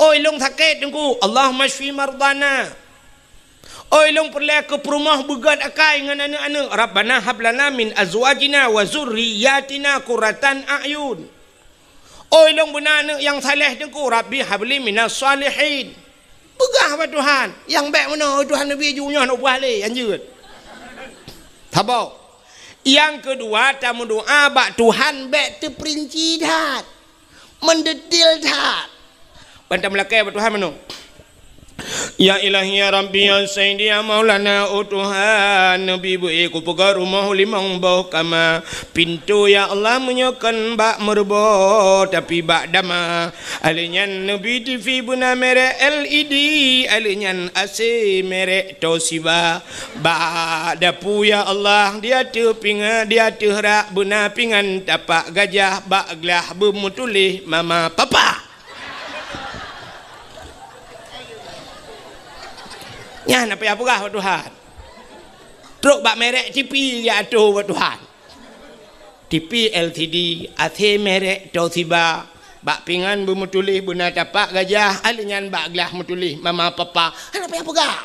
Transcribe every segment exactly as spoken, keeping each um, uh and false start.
Oi lôn sakét Teungku, Allahumma syfi mardhana. Oi lôn peureulée keu peurumoh beugét akai ngon aneuëk-aneuëk, Rabbana hab lana min azwajina wa dzurriyyatina qurratan a'yun. Oi lôn beuna aneuëk nyang saleh Teungku, Rabbi habli minas shalihin. Peugah bak Tuhan, nyang bék meunoe, oi Tuhan, neubi ju nyoe, nyoe ubah lé, anjeut. Saboh. Nyang keudua, tameudoá bak Tuhan bék teuperinci that. Meudetil that. Ban tameulakée bak Tuhan meunoe. Ya Ilahi, ya Rabbi, ya Sayyidi, ya Maulana, oh Tuhan, neubi beu-ék kupeugah rumoh limong boh kama. Pintoe, ya Allah, meunyoe kon bak meureubo, tapi bak dama. Alheuh nyan neubi TV beuna merek L E D, alheuh nyan A C merek Toshiba. Bak dapu, ya Allah, di ateueh pinga-, di ateueh rak beuna pingan tapak gajah, bak glah beumeutuléh mama papa. Nyan na payah peugah bak Tuhan. Trok bak merek TV ya ateueh bak Tuhan. TV L C D, A C merek Toshiba, bak pingan beumeutuléh beuna tapak gajah, alheuh nyan bak glah meutuléh mama papa. Hana payah peugah.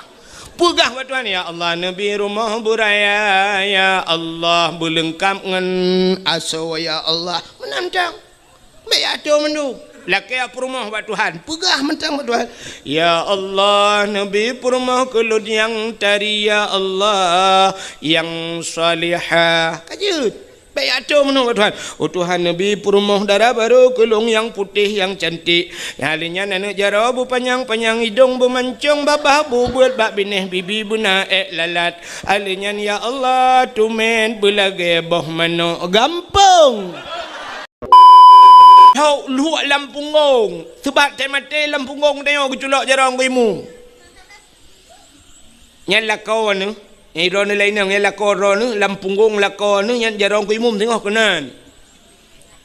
Peugah bak Tuhan, ya Allah, neubi rumoh beuraya, ya Allah, beuleungkab ngon asoe, ya Allah. Meunan tang. Bék ateueh mandum. Lakée peurumoh bak Tuhan. Peugah mantong bak Tuhan. Ya Allah, neubi peurumoh keu lôn nyang tari, ya Allah, nyang salihah. Ka jeuet. Bék ateueh mandum bak Tuhan. Oh Tuhan, neubi peurumoh dara barô keu lôn nyang putéh, nyang cantik. Nyang lheuh nyan aneuëk jaroe beupanyang-panyang, idong beumancong, babah bubeuet, bak binéh bibi beuna ék lalat. Alheuh nyan, ya Allah, teumé beulagée boh manok gampông. Hok luek lam punggong. Sabab teumaté lam punggong tanyoe geuculok jaroe Teungku Imum. Nyan lakoe neuh, nyang droeneuh laén inong, nyan lakoe droeneuh, lam punggong lakoe neuh, nyan jaroe Teungku Imum singoh keunan.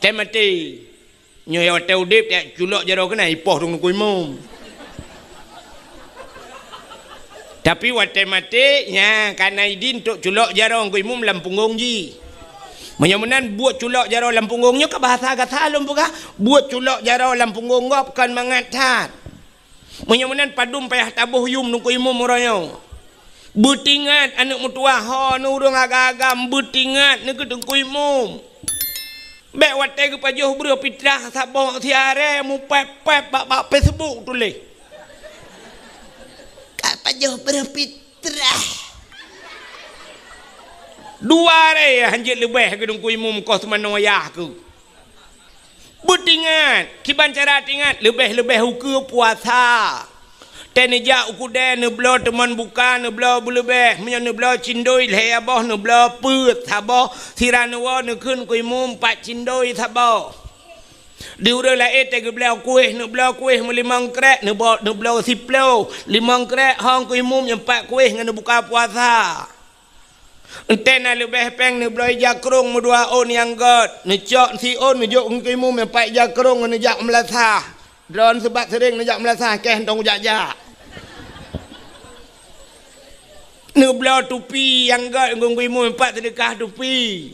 Teumaté. Nyoe watée udeb, taculok jaroe keunan, ipoh Teungku Imum. Tapi watée maté, nya ka na idin trok culok jaroe Teungku Imum lam punggong jih. Meunyoe meunan buet culok jaroe lam punggong nyoe ka bahasa gata lôn peugah, buet culok jaroe lam punggong gob kon mangat that. Meunyoe meunan padum payah taboh yum Teungku Imum uroe nyoe. Beutingat aneuëk meutuwah ho, neuh ureuëng agam-agam, beutingat neuh keu Teungku Imum. Bék watée geupajoh breueh pitrah saboh siaré mupép-pép bak, bak Facebook tuléh. Ka pajoh breueh pitrah. Dua ré hanjeuet leubeh keu Teungku Imum koh seumanoe yah keu. Beutingat, kiban cara tingat, leubeh-leubeh ukeue puasa. Teuneujak u keudè neubloe teumon buka, neubloe beuleubeh, meunyoe neubloe cindoi lhée boh, neubloe peuet saboh, sira neuwoe neukheun Teungku Imum pat cindoi saboh. Di ureuëng laén teugeubloe kueh, neubloe kueh meulimong krek, neubo-, neubloe siploh, limong krek hong Teungku Imum nyang pat kueh ngon neubuka puasa. Enteuk na leubeh péng neubloe ija krong meudua ôn nyang gét, neucok siôn neujok Teungku Imum nyang pat ija krong ngon neujak meulasah. Droeneuh sabab seuréng neujak meulasah, keh hantong jak-jak. Neubloe tupi nyang gét Teungku Imum nyang pat seudeukah tupi.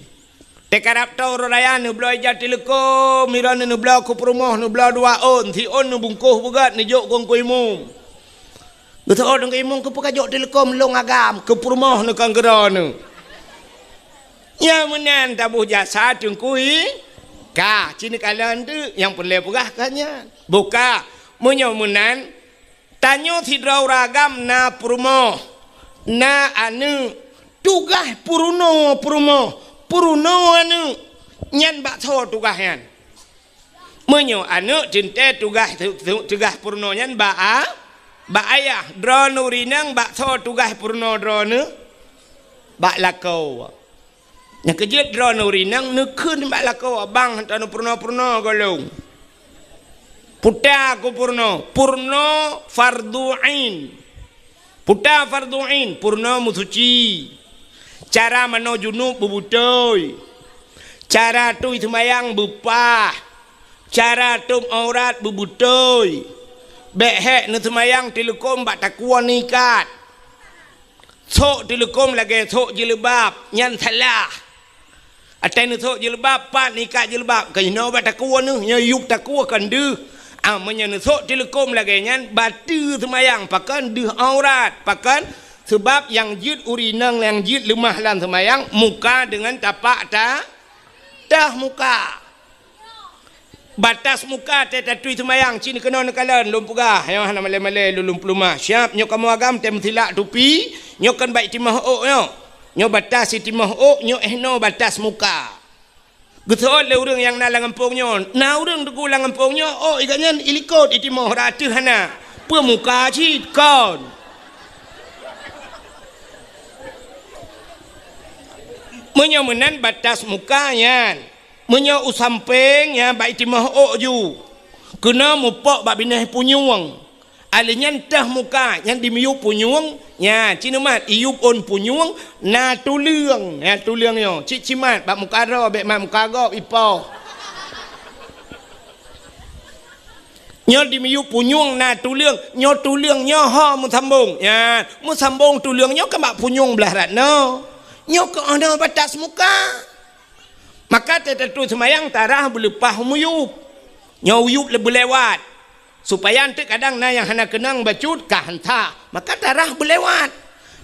Teukarab toe uroe raya neubloe ija teuleukom, droeneuh neubloe keu peurumoh, neubloe dua ôn, siôn neubungkoh beugét neujok Teungku Imum. Geuseuôt Teungku Imum, keupeue kajok teuleukom lôn agam, keu peurumoh neuh kon keu droeneuh. Nyang meunan taboh jasa Teungku I, ka, ci neukalon teuk, nyang peureulée peugah ka nyan. Buka, meunyoe meunan, tanyoe sidroe ureuëng agam na peurumoh, na aneuëk, tugaih peurunoe peurumoh, peurunoe aneuëk, nyan bak soe tugaih nyan? Meunyoe aneuëk teuntée tugaih, tu-, tu-, tugaih peurunoe nyan bak a-, bak ayah, droeneuh ureuëng inong bak soe tugaih peurunoe droeneuh? Bak lakoe. Nyang keujeuet droeneuh ureuëng inong neukheun bak lakoe, "Abang, hana tapeurunoe-peurunoe gohlom." Peue ta kupeurunoe? Peurunoe fardhu ain. Peue ta fardhu ain? Peurunoe meusuci. Cara manoe junub beubeutôi. Cara tui seumayang beupah. Cara tôb aurat beubeutôi. Bék hék neuseumayang teuleukom bak takue neuikat. Sôk teuleukom lagée sôk jilbab, nyan salah. Watée neusôk jilbab, pat neuikat jilbab, keunoe bak takue neuh, nyoe yueb takue kon deuh. Ah, meunyoe neusok teuleukom lagée nyan, bateue seumayang, pakon deuh aurat, pakon? Seubab nyang jeuet ureueng inong nyang jeuet leumah lam seumayang, muka deungon tapak ta-, teuh muka. Batas muka teuh tatui seumayang, cit keunoe neukalon, lôn peugah, nyoe hana malée-malée lôn, lôn peuleumah. Siap, nyoe kamoe agam teuh meusilak tupi, nyoe kon bak itimoh ôk nyoe. Nyoe batas itimoh ôk, nyoe eh noe batas muka. Geuseuôt lé ureuëng nyang na lam gampông nyoe, na ureuëng teungku lam gampông nyoe, ôk i gobnyan i likot itimoh, rot ateueh hana. Peue muka cit kon. Meunyoe meunan batas muka nyan, meunyoe u sampéng nyan bak itimoh ôk ju, keunoe mupok bak binéh punyueng. Alèh nyan teuh muka, nyan dimiyueb punyueng, nyan cit neumat, iyueb ôn punyueng, na tuleueng, nyan tuleueng nyoe, cit cimat, bak muka droe, bék mat muka gob, ipoh. Nyoe dimiyueb punyueng na tuleueng, nyoe tuleueng nyoe ho meusambong, nyan, meusambong tuleueng nyoe keu bak punyueng blaih rot nyoe. Nyoe keuh na batas muka. Maka teutatui seumayang tarah beuleupah miyueb. Nyoe uyueb le-, beulewat. Supaya eunteuk kadang na nyang hana keunong bacut ka hanta, maka tarah beulewat.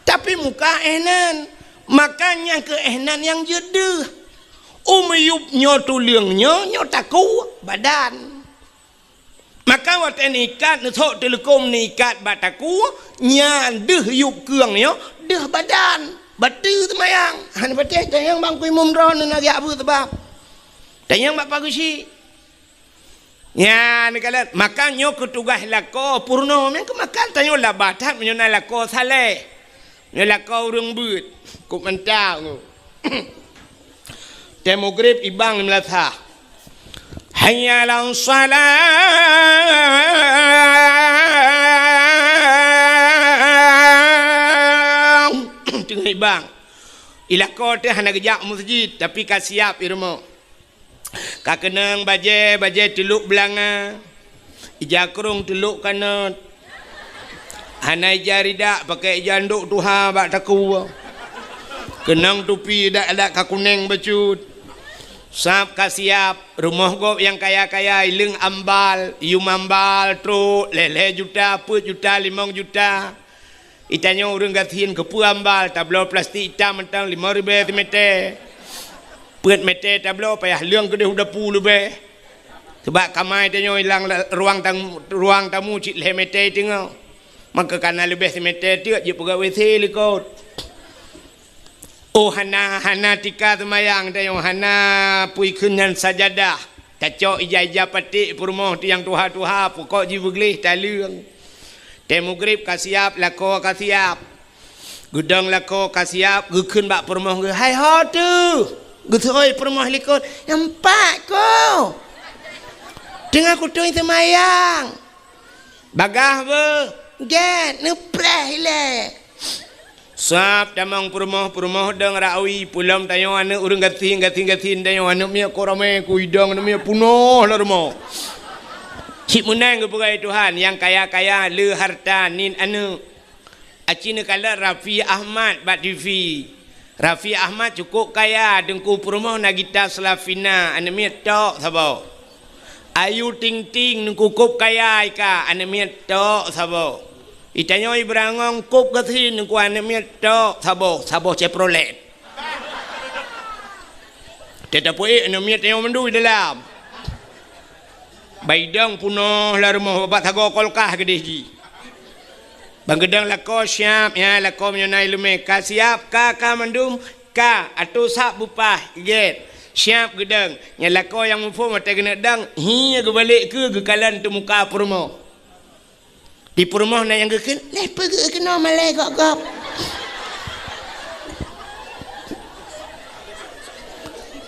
Tapi muka eh nan, maka nyang keu eh nan nyang jeuet deuh. U miyueb nyoe tuleueng nyoe, nyoe takue badan. Maka watée neuikat, neusok teuleukom neuikat bak takue, nyan deuh yueb keueng nyoe, deuh badan. Bateue seumayang. Hana patéh tanyong bang kui mum droeneuh na geujak beuet sabab. Tanyong bak pageusyi. Nyan neukalon, maka nyoe keuh tugaih lakoe peurunoe, meunan keuh maka tanyoe laba that meunyoe na lakoe saleh. Nyoe lakoe ureuëng beuet, kok mantap nyoe. Tée mugrib ibang di meulasah. Hayya 'alas shalah. Teungoh ibang. I lakoe teuh hana geujak meuseujid, tapi ka siab i rumoh. Ka keunong bajée, bajée teulok beulanga, ija krong teulok kanot, hana ija ridak, pakai ija ndok tuha bak takue. Keunong tupi dak-dak ka kuneng bacut. Sab ka siab, rumoh gob nyang kaya-kaya, ileueng ambal, yum ambal trok, lhée-lhée juta, peuet juta, limong juta. Itanyoe ureuëng gasien keupeue ambal, tabloe plastik itam mantong lima ribée simete. Peuet mete tabloe payah leueng keudeh u dapu leubeh. Seubab kama itanyoe ilang la-, ruang tamu, ruang tamu cit lhée mete teungoh. Maka kana leubeh simete teuk jipeugah WC likot. Oh, hana, hana tika seumayang tanyoe, hana peue kheun nyan sajadah. Tacok ija-ija paték peurumoh tu nyang tuha-tuha, pukok jih beugleh taleueng. Tée mugrib ka siab, lakoe ka siab. Geudong lakoe ka siab, geukheun bak peurumoh geuh, "Hai ho teuh!" Geuseuôt peurumoh likot, "Nyan pat ko! Teungoh kutui seumayang!" Bagaih beuh, gét, neupreh ilée. Sab tamong peurumoh, peurumoh dong rawi, peulom tanyoe aneuëk ureuëng gasien, gasien-gasien tanyoe aneuëk miet ko ramé, ku idong aneuëk miet punoh lam rumoh. Cit meunan geupeugah Tuhan, nyang kaya-kaya le harta nit aneuëk. Aci neukalon Raffi Ahmad bak TV. Raffi Ahmad cukup kaya, teungku peurumoh na gita Slavina, aneuëk miet tok saboh. Ayu Ting Ting, teungku kop kaya ika, aneuëk miet tok saboh. Itanyoe Ibrangong kop gasien, teungku aneuëk miet tok saboh, saboh Chevrolet. Teuh tapeuék aneuëk miet tanyoe mandum di dalam. Baidong punoh lam rumoh, babah sagoe kolkah keudeh jih. Ban geudong lakoe siab, ya, lakoe meunyoe na iéleumé ka siab, ka, ka mandum, ka, atô sab beupah, gét. Siab geudong, nyan lakoe nyang muphom watée keuneuk dong, hi geubalek keu geukalon teumuka peurumoh. Di peurumoh na nyang geukheun, "Leh peugeuh keunoe malée gob-gob."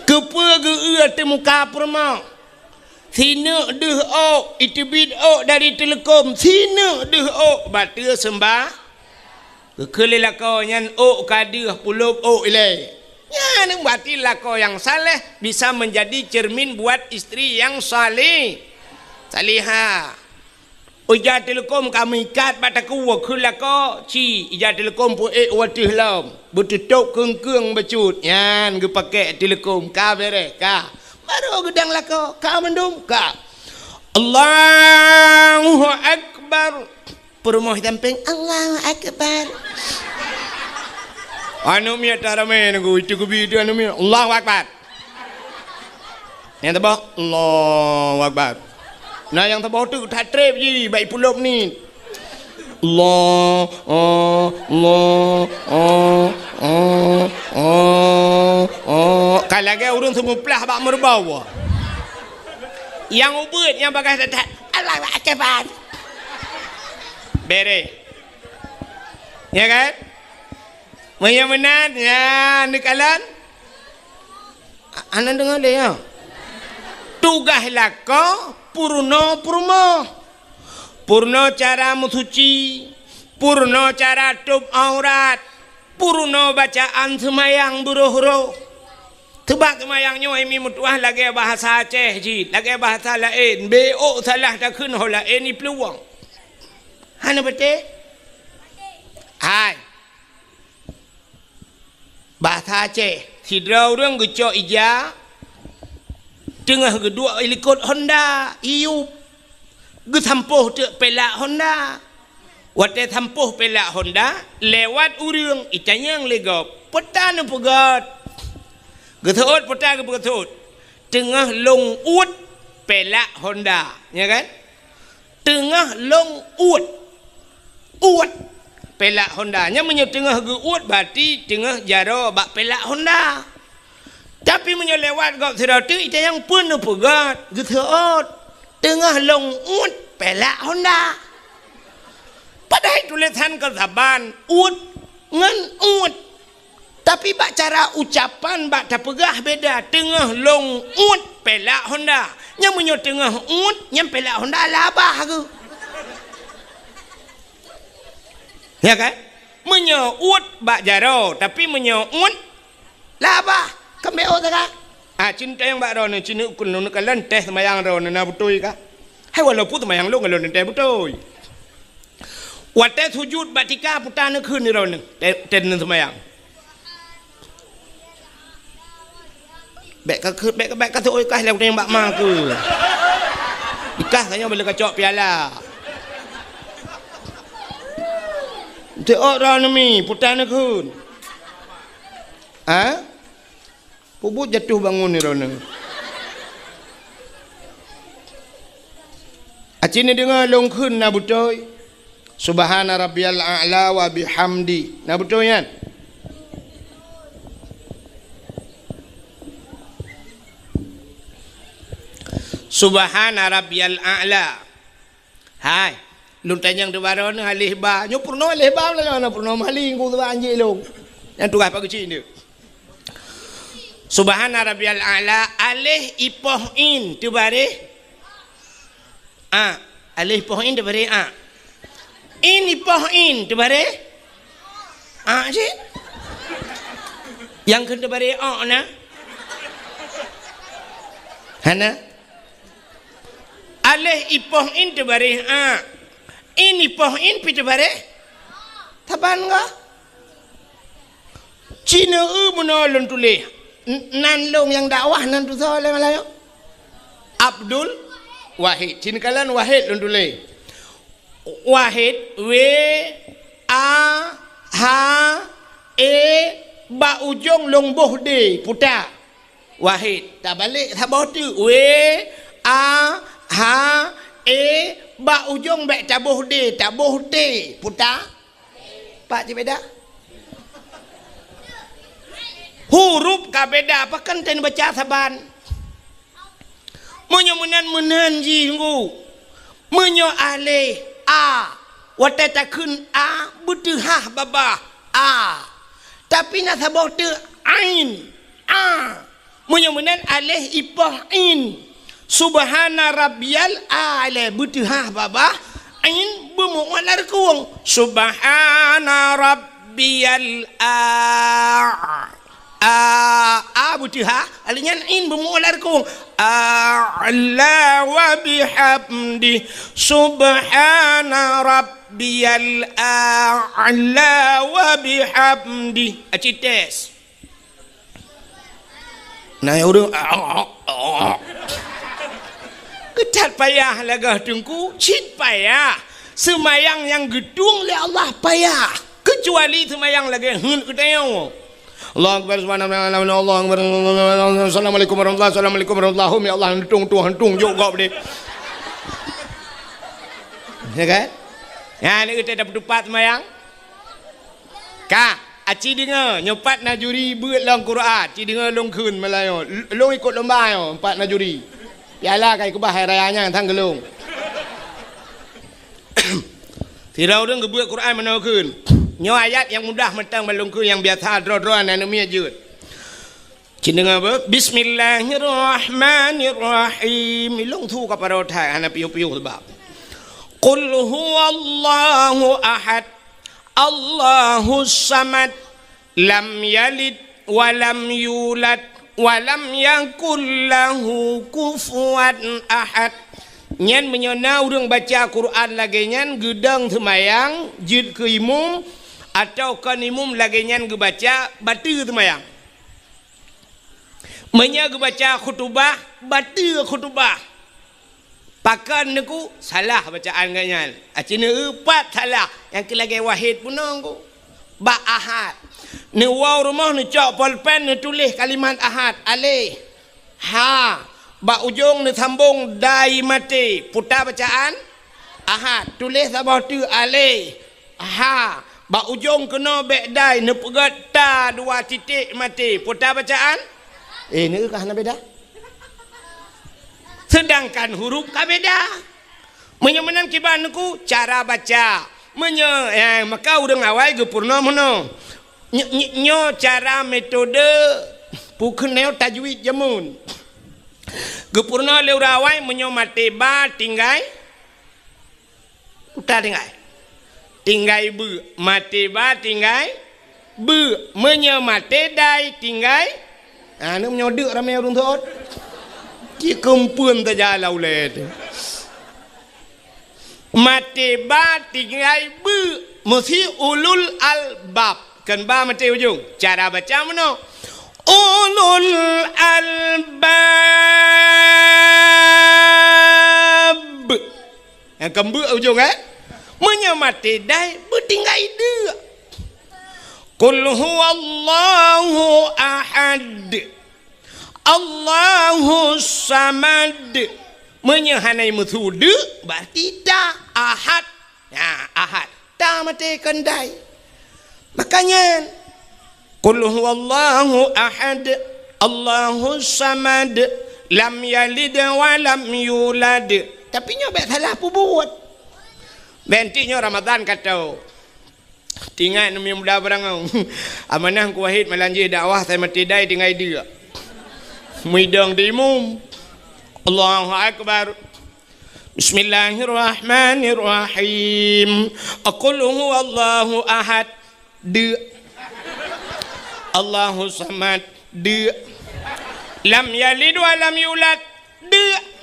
Keupeue geu-eu teumuka peurumoh? Sineuk deuh ôk, iteubiet ôk dari teuleukom, sineuk deuh ôk, bateue seumba. Geukheun lé lakoe nyan ôk ka deuh, pulop ôk ilée. Nyan berarti lakoe nyang saleh bisa menjadi cermin buat istri nyang saleh-, salihah. Ija teuleukom ka meuikat bak takue, kheun lakoe, ci, ija teuleukom peuék u ateueh lom, beuteutôb keung-keung bacut, nyan geupakée teuleukom, ka béréh, ka. Barô geudong lakoe, ka mandum, ka. Allahu Akbar. Peurumoh sampéng, "Allahu Akbar." Aneuk miet taramé nunggu, itu geubi itu aneuk miet, "Allahu Akbar." Nyang saboh, "Allahu Akbar." Nah, nyang saboh tu that trép jih, bak ipulop ni. Allah, Allah, oh, oh, oh, oh. Ka lagèe ureueng seumuplah bak meureubau. Nyang ubeuet, nyang bagaih that-that, "Allahu Akbar." Bereh. Ya kan? Meunyoe meunan, ya, neukalon. A-, hana deungoe lé, ya. Tugaih lakoe peurunoe peurumoh. Peurunoe cara meusuci, peurunoe cara tôb aurat, peurunoe bacaan seumayang beuroh-roh. Teubak seumayang nyoe, mi meutuah lagèe bahasa Aceh cit, lagèe bahasa laén, beuôk salah takheun ho laén iplueng. Hana beutôi? Hai. Bahasa Aceh, sidroe ureueng geucok ija, teungoh geuduek i likot honda, iyup, geusampôh teuk pelak honda. Watèe sampôh pelak honda, lewat ureueng, itanyong lé gob, "Peue ta neupeugöt?" Geuseuôt, "Peue ta geupeugöt?" "Teungoh lôn uet pelak honda." Ya kan? Teungoh lôn uet. Uet pelak honda. Nyan meunyoe teungoh geuuet, berarti teungoh jaroe bak pelak honda. Tapi meunyoe lewat gob sidroe teuk, itanyong, "Peue neupeugöt?" Geuseuôt, "Teungoh lôn uet pelak honda." Padahai tulésan kon saban, uet ngon uet. Tapi bak cara ucapan, bak tapeugah beda, "Teungoh lôn uet pelak honda." Nyan meunyoe teungoh uet, nyan pelak honda labah geuh. Ya kan? Meunyoe uet bak jaroe, tapi meunyoe uet labah, kan beuôk sagai. Ah, cit tanyong bak droeneuh, cit neukheun, neukalon teuh seumayang droeneuh na beutôi kah? Hai, walaupun seumayang lôn, lôn teuh beutôi. Watèe sujut bak tika, peue ta neukheun droeneuh, teuh, teuh seumayang. Bèk ka, bèk, bèk ka seuôt kah lé nyang bak ma keuh. Ikah ka nyoe bèk lé ka cok piala. Teuôt droeneuh mi, peue ta neukheun. Ha? Peubuet jatuh bangun droeneuh. Aci neudeungoe lôn kheun na beutôi. Subhana rabbiyal a'la wa bihamdi. Na beutôi nyan? Subhana rabbiyal a'la. Hai, lôn tanyong teubarô neuh aleh ba. Nyoe peurunoe aleh ba, lôn na peurunoe maling ku teuba anjing lôn. Nyang tugaih Pak Geuchik nyoe. Subhana rabbiyal a'la, aleh ipoh in teubareh a. Aleh ipoh in teubareh a. In ipoh in teubareh a cit. Nyang kheun teubareh o na? Hana? Aleh ipoh in teubareh a. In ipoh in pi teubareh. Saban gah. Cina eu meunoe lôn tuléh. N-, nan lôn nyang dakwah nan tusoe lé Malayu. Abdul Wahid. Cina kalon Wahid lôn tuléh. Wahid, W, A, H, E, bak ujong lôn boh D, puta. Wahid. Tabalek saboh teuk. W, A, H, E, bak ujong bèk taboh D, taboh T, puta. Pak cit beda? Huruf ka beda, pakon teubaca saban. Meunyoe meunan, meunan jih ngu. Meunyoe aleh a, watèe takheun a, beuteuhah babah a. Tapi na saboh teuk ain, a. Meunyoe meunan aleh ipoh in. Subhana rabbiyal a'la, beuteuhah babah, in beumu'uet lam reukong. Subhana rabbiyal a. A, a beuteuhah, aleh nyan in beumu'uet lam reukong. A'la wa bihamdi. Subhana rabbiyal a'la wa bihamdi. Aci tes. Na ureueng, That payah lagèe teungku, cit payah. Seumayang nyang geutueng lé Allah payah. Keucuali seumayang lagèe heuet geutanyoe. Allahu Akbar, subhanallah, Allahu Akbar, assalamualaikum warahmatullahi, assalamualaikum warahmatullahi, ya Allah, heuntong tueng, heuntong jok gob deh. Ya kan? Ya, ni kita dah bertupat seumayang. Ka, aci deungoe, nyoe pat na juri beuet lom Quran, ci deungoe lôn kheun meulayeue. L-, lôn ikot lomba nyoe, pat na juri. Piala ka ikeubah hai raya nyan sang geulong. Sidroe ureueng geubeuet Quran meunoe kheun. Nyoe ayat nyang mudah mantong ban lôn kheun, nyang biasa droe-droe aneuk miet jeuet. Ci deungoe beuh, Bismillahirrahmanirrahim. Ilong su ka parot hai, hana piôh-piôh sebab. Qul huwallahu ahad, Allahus samad, lam yalid wa lam yulad, wa lam yakul lahu kufuwan ahad. Nyan meunyoe na ureueng baca Quran lagèe nyan geudong seumayang, jeuet keu imum, atawa kon imum lagèe nyan geubaca, bateue seumayang. Meunyoe geubaca khutubah, bateue khutubah. Pakon neuku salah bacaan geuh nyan. Aci neueu pat salah, nyang keu lagèe Wahid bunoe ku. Bak ahad. Neuwoe rumoh neucok polpen neutuléh kalimat ahad, aleh. Ha. Bak ujong neusambong dai maté. Puta bacaan ahad. Tuléh saboh teuk, aleh. Ha, bak ujong keunoe bèk dai neupeugèt ta dua titik maté. Peue ta bacaan? Eh, neueu ka hana beda. Seudangkan huruf ka beda. Meunyoe meunan kiban neuku cara baca. Meunyoe, eh, maka ureueng awai geupeurunoe meunoe. Ny-, ny-, nyoe cara metode pukeunoe tajwid jameun. Geupeurunoe lé ureueng awai meunyoe maté ba tinggai Uta tinggai. Tinggai beu. Maté ba tinggai beu. Meunyoe maté dai tinggai. Ha, ni meunyoe deuk ramé ureueng thot. Ci keumpeuen saja lam ulèe teuh. Maté ba tinggai beu. Meusi ulul albab. Kon ba maté ujong. Cara baca meunoe. Ulul albab. Nyang keumbeuek ujong, eh? Meunyoe maté dai, beutinggai deuk. Qul huwallahu ahad. Allahus samad. Meunyoe hana meusu deuk, berarti ta ahad. Nah, ahad. Ta maté kon dai. Makanya, Qul huwallahu ahad, Allahus samad, lam yalid wa lam yulad. Tapi nyoe bèk salah peubuet. Bèk enteuk nyoe Ramadan ka tho. Tingat numi muda barangau. Amanah Teungku Wahid malam jih dakwah, sai maté dai tinggai deuk. Muidong di imum. Allahu Akbar. Bismillahirrahmanirrahim. Qul huwallahu ahad. Deuk. Allahus samad. Deuk. Lam yalid wa lam yulad. Deuk.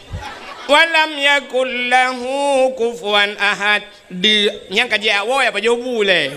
Wa lam yakul lahu kufuwan ahad. Deuk. Nyang ka jiak woe apa jobu lé.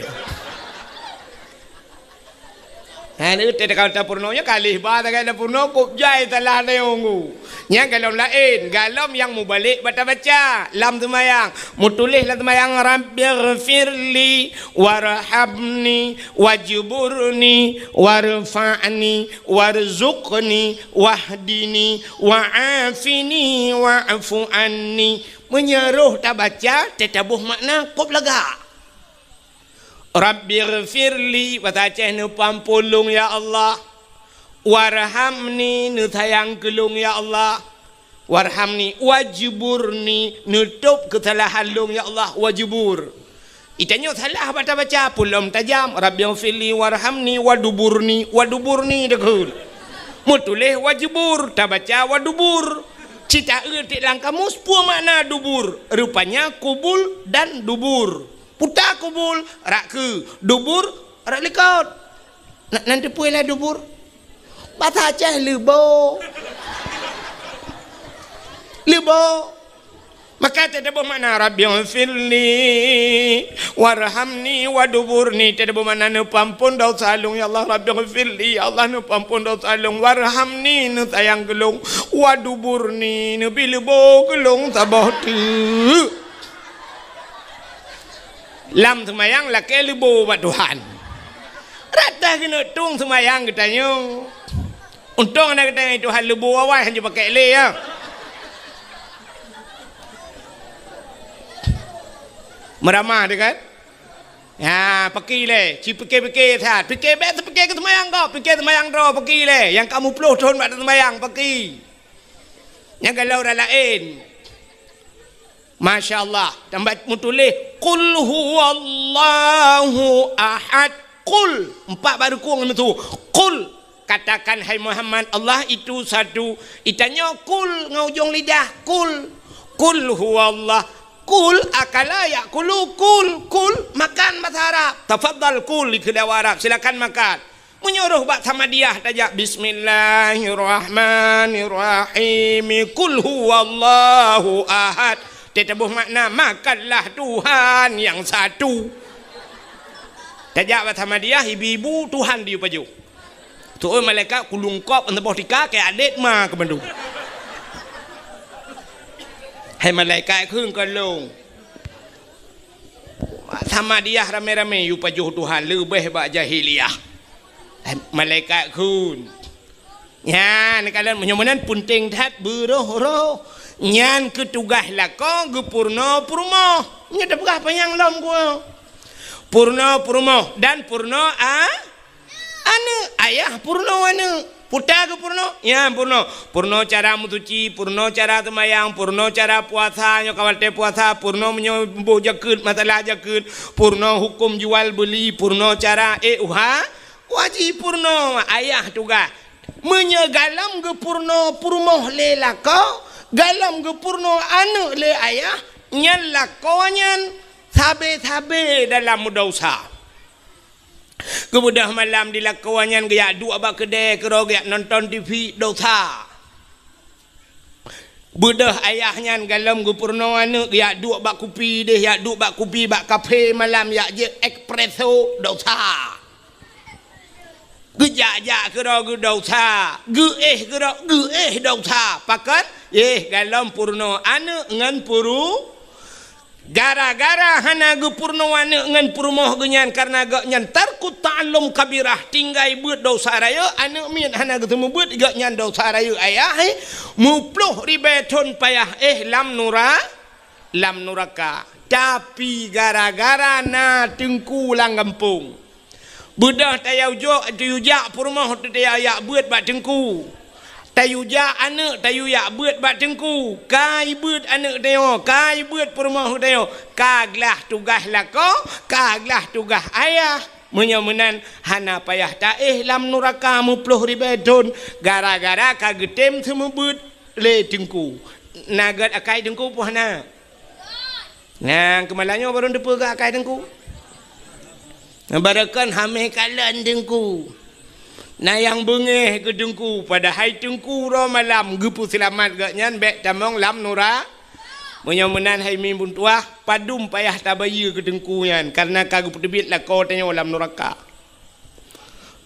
Ha, ni teuka tapeurunoe nyoe ka lheuh ba tagai tapeurunoe, kôp jai salah tayong ku. Nyang golom laén, golom nyang mubalek bak tabaca lam seumayang. Mutuléh lam seumayang, "Rabbighfirli warhamni wajburni warfa'ni warzuqni wahdini wa'afini wa'fu anni." Meunyoe roh tabaca, teutabôh makna kôp lagak. Rabbighfirli, bahasa Aceh, neupeuampôn lôn, ya Allah. Warhamni, neusayang keu lôn, ya Allah. Warhamni, wajburni, neutôb keusalahan lôn, ya Allah, wajbur. Itanyoe salah bak tabaca, peue lom tajam, Rabbighfirli, warhamni, waduburni, waduburni, deukeue. Meutuléh wajbur, tabaca wadubur. Cit taeu tiek lam kamus, peue makna dubur? Rupanya kubul dan dubur. Puta kubul, rak keue, dubur, rak likot. Na, nan teupeue lé dubur? Bahasa Aceh leubo. Leubo. Maka teutabôh makna, "Rabbighfirli Warhamni wa duburni, teudeubeu makna neupeuampon desya lôn, ya Allah, Rabbighfirli, ya Allah, neupeuampon desya lôn, warhamni, neusayang keu lôn, wa duburni, neubri leubo keu lôn saboh teuk. Lam seumayang lakée leubo bak Tuhan. Rata keuneuk tueng seumayang geutanyoe. Untông na geutanyoe Tuhan leubo awai hana jipakék lé, ya. Meuramah teuh kan? Ha, paki lé, ci pike-pike that. Pike bék seupike keu seumayang gob, pike seumayang droe paki lé. Nyang ka muplôh thon bak seumayang paki. Nyang galak ureuëng laén. Masya Allah, tambah meutuléh, "Qul huwallahu ahad." Qul, empat baru kong itu. Qul, katakan, hai Muhammad, Allah itu satu. Itanyoe qul ngon ujong lidah, qul. Qul huwallah. Qul akala ya'kulu, qul, qul, makan bahasa Arab. Tafadhal qul, dikheun Arab, silakan makan. Meunyoe roh bak Samadiyah tajak, "Bismillahirrahmanirrahim. Qul huwallahu ahad." Teutabôh makna, "Makanlah Tuhan yang satu." Tajak bak Samadiyah, ibu-ibu, Tuhan diyue pajoh. Tu'oh malaikat kulungkop saboh tika keu adét ma keu bandum. Hai malaikat kheun keu lôn. Samadiyah ramé-ramé yue pajoh Tuhan leubeh bak jahiliyah. Eh, malaikat kheun. Nyan, kalon meunyoe meunan peunteng that beuroh-roh. Nyan keu tugaih lakoe geupeurunoe peurumoh. Nyoe tapeugah panyang lom geuh. Peurunoe peurumoh dan peurunoe a-, Aneuëk, ayah peurunoe aneuëk. Peue ta geupeurunoe? Nyan peurunoe. Peurunoe cara meusuci, peurunoe cara seumayang, peurunoe cara puasa, nyoe ka watée puasa, peurunoe meunyoe boh jakeuet, masalah jakeuet, peurunoe huköm jual beuli, peurunoe cara ék uha, wajéb peurunoe ayah tugaih. Meunyoe galom geupeurunoe peurumoh lé lakoe, galom geupeurunoe aneuëk lé ayah, nyan lakoe nyan sabe-sabe dalam meudesya. Geubeudôh malam di lakoe nyan geujak duek bak keudè keudroe geujak nonton T V, desya. Beudôh ayah nyan galom geupeurunoe aneuëk geujak duek bak kupi deh, jak duek bak kupi bak kafe malam jak jeuet espresso, desya. Geujak-jak keudroe geudesya, geuéh keudroe geuéh desya. Pakon? Éh, galom peurunoe aneuëk ngon peuru-, Gara-gara hana geupeurunoe aneuëk ngon peurumoh geuh nyan, kareuna gobnyan tarkut ta'allum kabirah, tinggai beuet desya rayeuk, aneuëk miet hana geuseumeubeuet, gobnyan desya rayeuk ayah, eh, muplôh ribée thon payah éh lam nura-, lam nuraka. Tapi gara-gara na teungku lam gampông, Beudôh tayue jok, tayue jak peurumoh teuh tayue jak beuet bak teungku. Tayue jak aneuëk tayue jak beuet bak teungku. Ka jibeuet aneuëk tanyoe, ka jibeuet peurumoh tanyoe. Ka glah tugaih lakoe, ka glah tugaih ayah. Meunyoe meunan hana payah taéh lam nuraka muplôh ribée thon gara-gara ka geutem seumeubeuet lé teungku. Na gét akai teungku peue hana? Nyang keumalanyoe barô teupeugah akai teungku. Barô kon hamé kalon teungku. Na nyang beungéh keu teungku, padahai teungku uroe malam geupeuseulamat gobnyan bék tamong lam nura-. Meunyoe meunan hai mi meutuwah, padum payah tabayeue keu teungku nyan, kareuna ka geupeuteubiet lakoe tanyoe lam nuraka.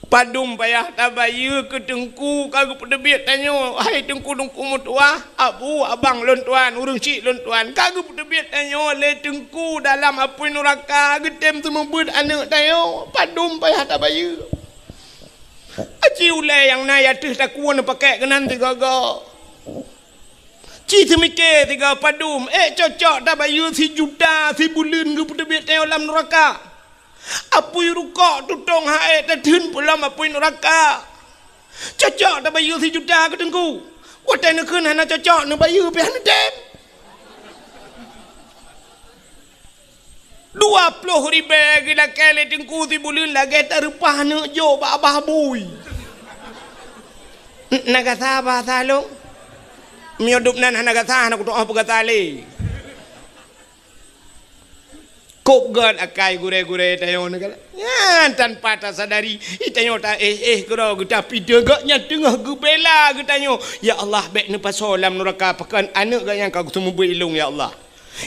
Padum payah tabayeue keu teungku ka geupeuteubiet tanyoe, hai teungku-teungku meutuwah, abu, abang lôn tuan, ureuëng chik lôn tuan, ka geupeuteubiet tanyoe lé teungku dalam apui nuraka, geutem seumeubeuet aneuëk tanyoe, padum payah tabayeue. Aci ulée nyang na ateueh takue neupakék keunan sigoe-goe. Ci seumiké sigoe padum, ék cocok tabayeue sijuta sibuleuen geupeuteubiet tanyoe lam nuraka. Apui rukok tutong hai tatheun peulom apui nuraka. Cocok tabayeue sijuta keu teungku. Watée neukheun hana cocok neubayeue pih hana tem. Dua ploh ribée geulakée lé teungku sibuleuen lagée tareupah neuk jok bak babah bui. N-, na gata bahasa lôn? Meunyoe dub nan hana gata, hana kutu'oh peugata lé. Kok gét akai gurée-gurée tanyoe nyoe kan? Nyan tanpa tasadari, itanyoe ta éh-éh keudroe geuta pideuh gét nyan teungoh geubela geutanyoe. Ya Allah, bék neupasoe lam nuraka pakon aneuëk gét nyan ka geuseumeubeuet ilong, ya Allah.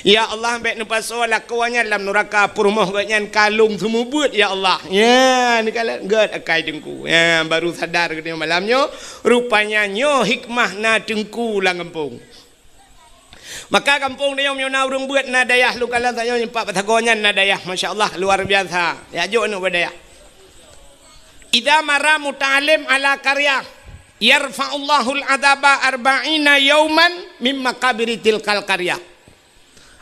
Ya Allah, bék neupasoe lakoe nyan lam nuraka, peurumoh geuh nyan ka lôn seumeubeuet, ya Allah. Ya, neukalon gét akai teungku. Ya, baru sadar geutanyoe malam nyoe, rupanya nyoe hikmah na teungku lam gampông. Maka gampông tanyoe meunyoe na ureuëng beuet na dayah, lôn kalon tanyoe nyoe pat Batagor nyan na dayah, masya Allah, luar biasa. Ya, jok aneuk bak dayah. Idza marra muta'allim ala qaryah, yarfa'ullahul adzaba arba'ina yauman mim maqabiri tilkal qaryah.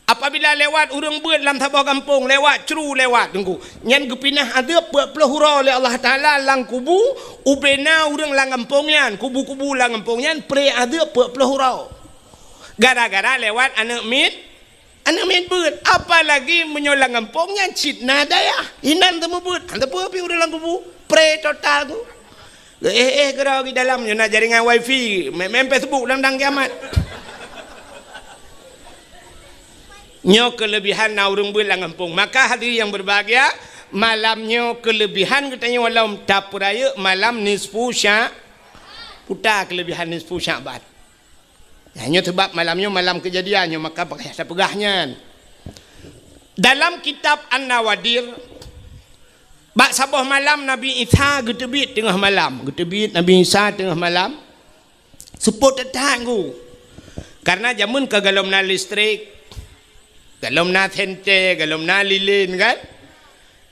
Apabila lewat ureuëng beuet lam saboh gampông, lewat cru lewat teungku, nyan geupinah adeueb peuet ploh uroe lé Allah Taala lam kubu, ubena ureuëng lam gampông nyan, kubu-kubu lam gampông nyan pré adeueb peuet ploh uroe. Gara-gara lewat aneuk miet, aneuk miet beuet. Apalagi meunyoe lam gampông nyan cit na dayah, inan teuma beuet. Hana peue pi ureuëng lam kubu, pré total ku. Eh, eh, keudroe di dalam nyoe na jaringan wifi, main, main Facebook dang-dang kiamat. Nyoe keulebihan na ureuëng beuet lam gampông. Maka hadirin yang berbahagia, malam nyoe keulebihan geutanyoe lom tapeurayeuk malam nisfu Sya-, puta keulebihan nisfu Sya'ban. Nyan nyoe sabab malam nyoe malam keujadian nyoe, maka payah tapeugah nyan. Dalam kitab An-Nawadir, bak saboh malam Nabi Isa geuteubiet teungoh malam. Geuteubiet Nabi Isa teungoh malam. Seupôt that-that teungku. Karena jameun ka golom na listrik, golom na senter, golom na lilin kan.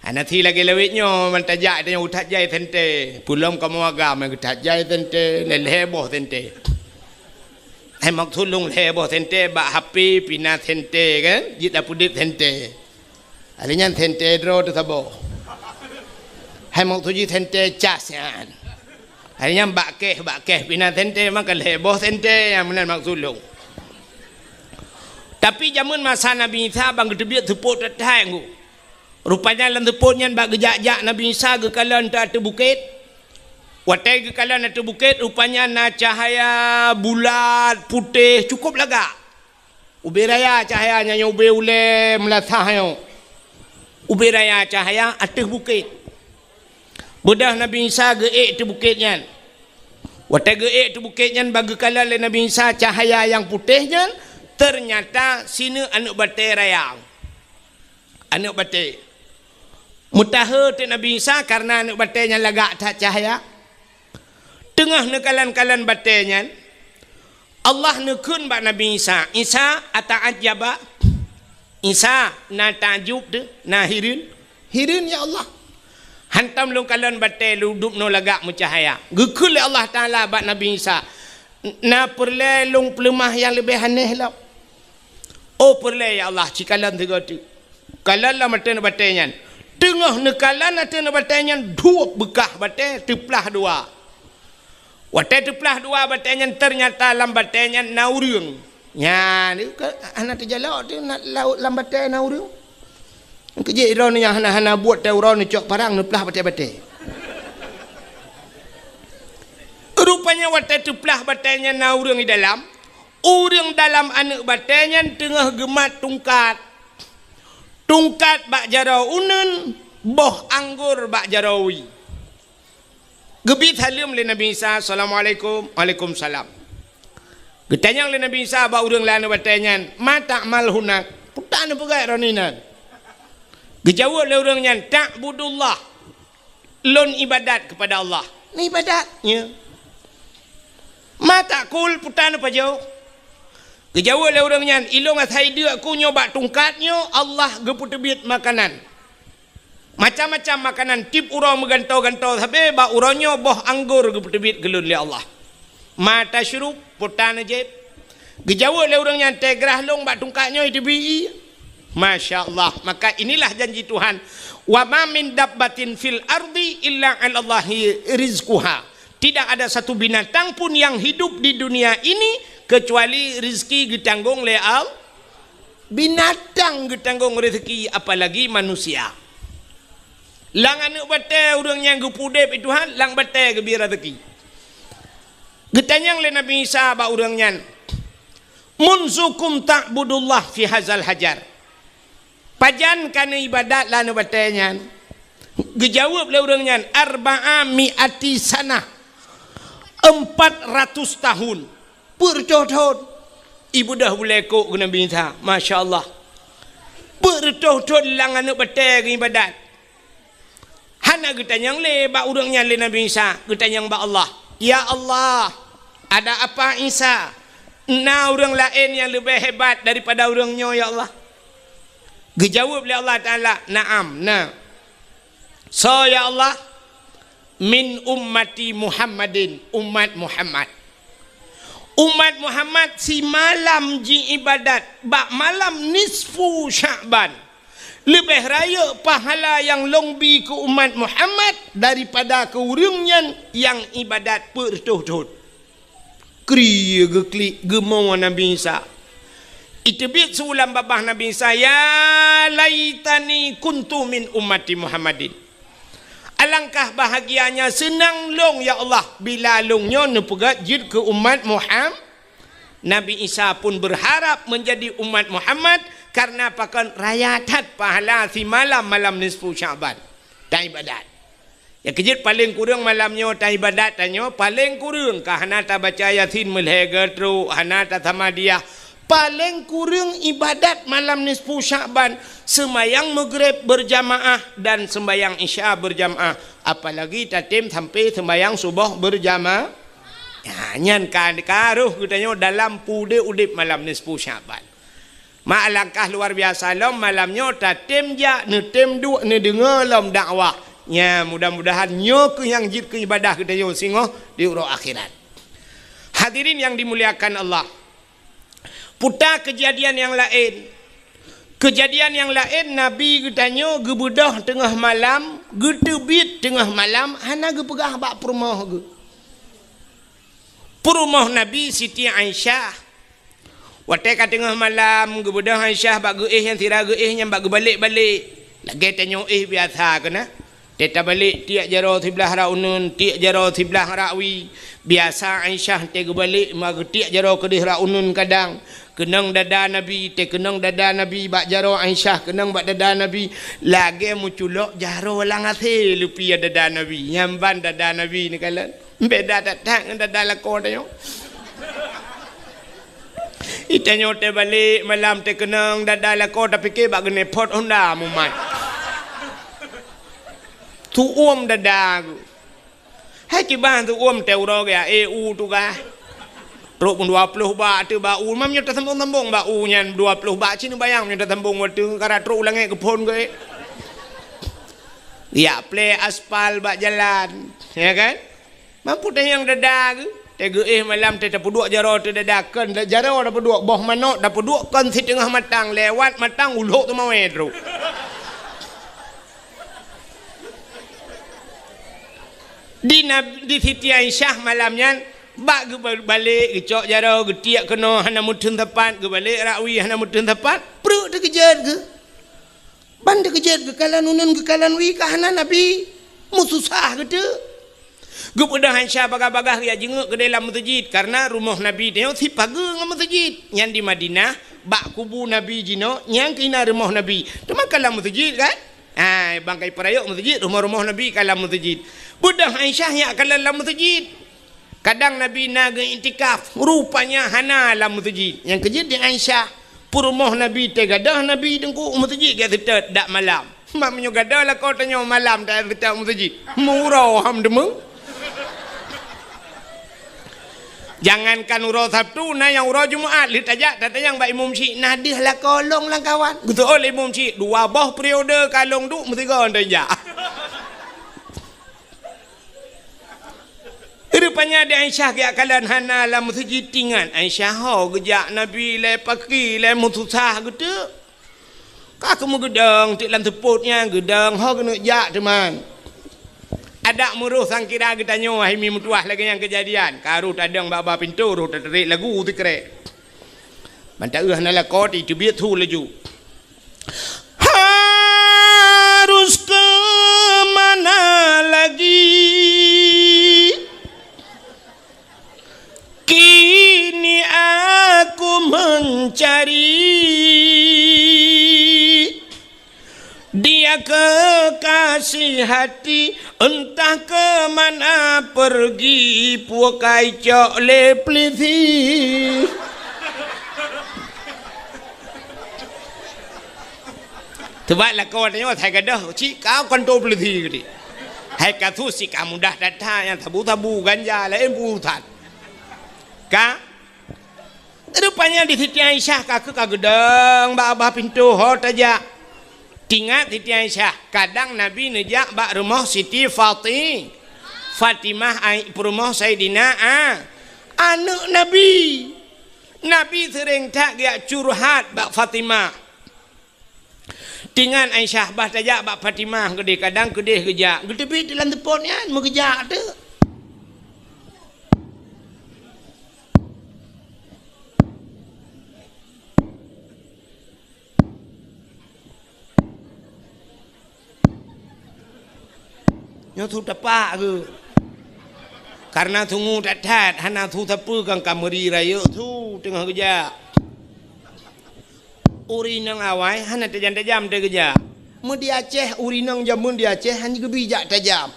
Hana si lagée lawét nyoe, ban tajak tanyoe geuthat jai senter. Peulom kamoe agam geuthat jai senter, lhée boh senter. Hai maksud lôn lhée boh senter bak H P pih na senter kan, jeuet tapeudeuet senter. Hari nyan senter droe teusaboh. Hai maksud jih senter cas nyan. Hari nyan bak keh, bak keh pih na senter, maka lhée boh senter nyang meunan maksud lôn. Tapi jameun masa Nabi Isa ban geuteubiet seupôt that-that teungku. Rupanya lam seupôt nyan bak geujak-jak Nabi Isa geukalon ateueh bukét. Watée geukalon ateueh bukét, rupanya na cahya bulat, putéh, cukup lagak. Ubé raya cahya nyan, ubé ulée meulasah nyoe. Ubé raya cahya ateueh bukét. Beudôh Nabi Isa geuék ateueh bukét nyan. Watée geuék ateueh bukét nyan, ban geukalon lé Nabi Isa cahya nyang putéh nyan, teunyata sineuk aneuk batée raya. Aneuk batée. Meutahe teuk Nabi Isa kareuna aneuk batée nyan lagak that cahya. Teungoh neukalon-kalon batée nyan, Allah neukheun bak Nabi Isa, "Isa, ata'ajjaba?" Isa, na takjub teuh, na hireuen? Hireuen, ya Allah. Hantom lôn kalon batée lôn dubnoe lagak meucahya. Geukheun lé Allah Taala bak Nabi Isa, "Na peureulée lôn peuleumah nyang leubeh aneh lom?" "Oh peureulée ya Allah, ci kalon sigoe teuk." Kalon lam ateueh batée nyan. Teungoh neukalon ateueh batée nyan, duek beukah batée teuplah dua. Watée teuplah dua batée nyan, teunyata lam batée nyan na ureuëng. Nyan, ka hana teujalok teuh na, lam batée na ureuëng. Keujeuet droeneuh nyang hana-hana buet teuh uroe neucok parang neuplah batée-batée. Rupanya watée teuplah batée nyan na ureuëng di dalam, ureuëng dalam aneuk batée nyan teungoh geumat tungkat. Tungkat bak jaroe uneuen, boh anggor bak jaroe wie. Geubi saleuem lé Nabi Isa, "Assalamualaikum." "Waalaikumsalam." Geutanyong lé Nabi Isa bak ureuëng lam aneuk batée nyan, "Ma ta'mal hunak?" "Peue tapeugét droeneuh inan?" Geujaweueb lé ureuëng nyan, "Ta'budullah." Lôn ibadat keupada Allah. Neuibadat, ya. "Ma ta'kul?" "Peue tapajoe?" Geujaweueb lé ureuëng nyan, "Ilôn asai deuk ku nyoe bak tungkat nyoe, Allah geupeuteubiet makanan. Macam-macam makanan, tieb uroe meugantoe-gantoe sabe, bak uroe nyoe boh anggor geupeuteubiet keu lôn lé Allah." "Ma tasyrub?" "Peue tajieb?" Geujaweueb lé ureuëng nyan, "Teugrah lôn bak tungkat nyoe teubi ié." Masya Allah. Maka inilah janji Tuhan, "Wa ma min dabbatin fil ardi illa 'alallahi rizquha." Tidak ada satu binatang pun yang hidup di dunia ini kecuali rezeki geutanggong lé Allah. Binatang geutanggong rezeki, apalagi manusia. Lam aneuk batée ureuëng nyang geupeuudeb Tuhan, lam batée geubi rezeki. Geutanyong lé Nabi Isa bak ureuëng nyan, "Munzu kam ta'budullah fi hazal hajar?" "Pajan ka neuibadat lam aneuk batée nyan?" Geujaweueb lé ureuëng nyan, "Arba'a mi'ati sanah." "Empat ratus tahun." "Peuet reutôh thon." Ibeudôh bulée kôk keu Nabi Isa. Masya Allah. Peuet reutôh thon lam aneuk batée geuibadat. Hana geutanyong lé bak ureuëng nyan lé Nabi Isa, geutanyong bak Allah, "Ya Allah, ada apa Isa? Na ureuëng laén nyang leubeh hebat daripada ureuëng nyoe, ya Allah?" Geujaweueb lé Allah Taala, "Na'am, na." "Soe, ya Allah?" "Min ummati Muhammadin, umat Muhammad." Umat Muhammad simalam jiibadat bak malam nisfu Sya'ban. Leubeh rayeuk pahala nyang lôn bi keu umat Muhammad daripada keu ureuëng nyan nyang ibadat peuet reutôh thon. Kri geuklik geumo Nabi Isa. Iteubiet su lam babah Nabi Isa, "Ya laitani kuntu min ummati Muhammadin." Alangkah bahagianya seunang lôn, ya Allah, bila lôn nyoe neupeugét jeuet keu umat Muham-, Nabi Isa pun berharap menjadi umat Muhammad, karena pakon raya that pahala simalam malam nisfu Sya'ban. Taibadat. Ya keujeuet paleng kureueng malam nyoe taibadat tanyoe, paleng kureueng ka hana tabaca Yasin meulhée geutrok, hana tasamadiyah. Paleng kureueng ibadat malam nisfu Sya'ban, seumayang Maghrib berjamaah dan seumayang Isya berjamaah, apalagi tatem sampai seumayang suboh berjamaah. Ya, nyan ka, ka roh geutanyoe dalam udeb-udeb malam nisfu Sya'ban. Ma alangkah luar biasa lom malam nyoe tatem jak, neutem duek, neudeungoe lom dakwah. Nya, mudah-mudahan nyoe keuh nyang jeuet keu ibadah geutanyoe singoh di uroe akhirat. Hadirin yang dimuliakan Allah. Puta keujadian nyang laén. Keujadian nyang laén, Nabi geutanyoe geubeudôh teungoh malam, geuteubiet teungoh malam, hana geupeugah bak peurumoh geuh. Peurumoh Nabi Siti Aisyah. Watée ka teungoh malam, geubeudôh Aisyah bak geuéh nyang sira geuéh nyan bak geubalek-balek. Lagée tanyoe éh biasa keunan. Teuh tabalek tiek jaroe siblah rot uneuen, tiek jaroe siblah rot wie. Biasa Aisyah teuh geubalek ma geutiek jaroe keudeh rot uneuen kadang. Keunong dada Nabi, teuh keunong dada Nabi bak jaroe Aisyah, keunong bak dada Nabi. Lagée meuculok jaroe lam asée leupie dada Nabi. Nyan ban dada Nabi neukalon. Beda that-that ngon dada lakoe tanyoe. Itanyoe teuh balek malam teuh keunong dada lakoe tapike bak geuneuk phot honda mumat. Tuom dada geuh. Hai kiban tuom teuh uroe geuh, eh, u tugaih. Trok pun dua ploh bak teuh bak u, mam nyoe tasambong-sambong bak u nyan dua ploh bak cit neubayang nyoe tasambong watée ka rot trok u langét geuphon geuh. Ya plé aspal bak jalan, ya kan? Mampu tanyong dada geuh, teuh geuéh malam teuh tapeuduek jaroe teuh dada, kon jaroe tapeuduek, boh manok tapeuduek kon siteungoh matang, lewat matang ulok teumawé trok. Di Nab-, di Siti Aisyah malam nyan, bak geubalek geucok jaroe, geutiek keunoe hana meuteun sapat, geubalek rot wie hana meuteun sapat, pruet teukeujot geuh. Ban teukeujot geukalon uneuen geukalon wie ka hana Nabi, meususah geuteuk. Geubeudôh Aisyah bagah-bagah geujak jingeuk keudeh lam meuseujid, kareuna rumoh Nabi tanyoe sipageue ngon meuseujid. Nyan di Madinah, bak kubu Nabi jinoe, nyan keuh na rumoh Nabi. Teuma ka lam meuseujid kan? Hai, ban ka ipeurayeuk meuseujid, rumoh-rumoh Nabi ka lam meuseujid. Beudôh Aisyah nyak kalon lam meuseujid. Kadang Nabi na geuiktikaf, rupanya hana lam meuseujid. Nyang keujeuet di Aisyah, peurumoh Nabi teuh gadôh Nabi teungku u meuseujid geuseutôt dak malam. Mak meunyoe gadôh lakoe tanyoe malam taseutôt u meuseujid. Meuuroe ham deungoe. Jangankan uroe Sabtu, na nyang uroe Jumaat lheueh tajak tatanyong bak imum syik, "Na deuh lakoe lôn lam kawan?" Geuseuôt lé imum syik, "Dua boh periode ka lôn duek meusigoe nyan jak." Rupanya di Aisyah geujak kalon hana lam meuseujid, ingat Aisyah ho geujak Nabi lé paki lé meususah geuteuk. Ka keumeung geudong teuk lam seupôt nyan, geudong ho keuneuk jak teuma. Adak meuroh sangkira geutanyoe hai mi meutuwah lagée nyang keujadian. Ka roh tadong bak ba pintoe, roh tatarek lagu sikrek. Ban taeu hana lakoe teubiet su laju. Harus ke mana lagi? Kini aku mencari. Dia kekasih hati, entah ke mana pergi, pukai cok lé pelisi. Sabab lakoe tanyoe asai gadôh, cit ka kantô peulisi geude. Hai kasus cit ka mudah that-that, nyang sabu-sabu, ganja, laén peue that. Ka? Rupanya di Siti Aisyah ka keu ka geudong bak babah pintoe ho tajak. Teuingat Siti Aisyah, kadang Nabi neujak bak rumoh Siti Fati-, Fatimah, ai, peurumoh Saidina A-, aneuk Nabi. Nabi seuréng that geujak curhat bak Fatimah. Teuingat Aisyah, bah tajak bak Fatimah keudeh, kadang keudeh geujak. Geuteubiet lam seupôt nyan, meugeujak teuk. Nyoe su tapak geuh. Kareuna sungue that-that, hana su sapeue kang ka meuri rayeuk su teungoh geujak. Ureueng inong awai hana tajam-tajam teuh geujak. Meu di Aceh, ureueng inong jameun di Aceh hana geubi jak tajam.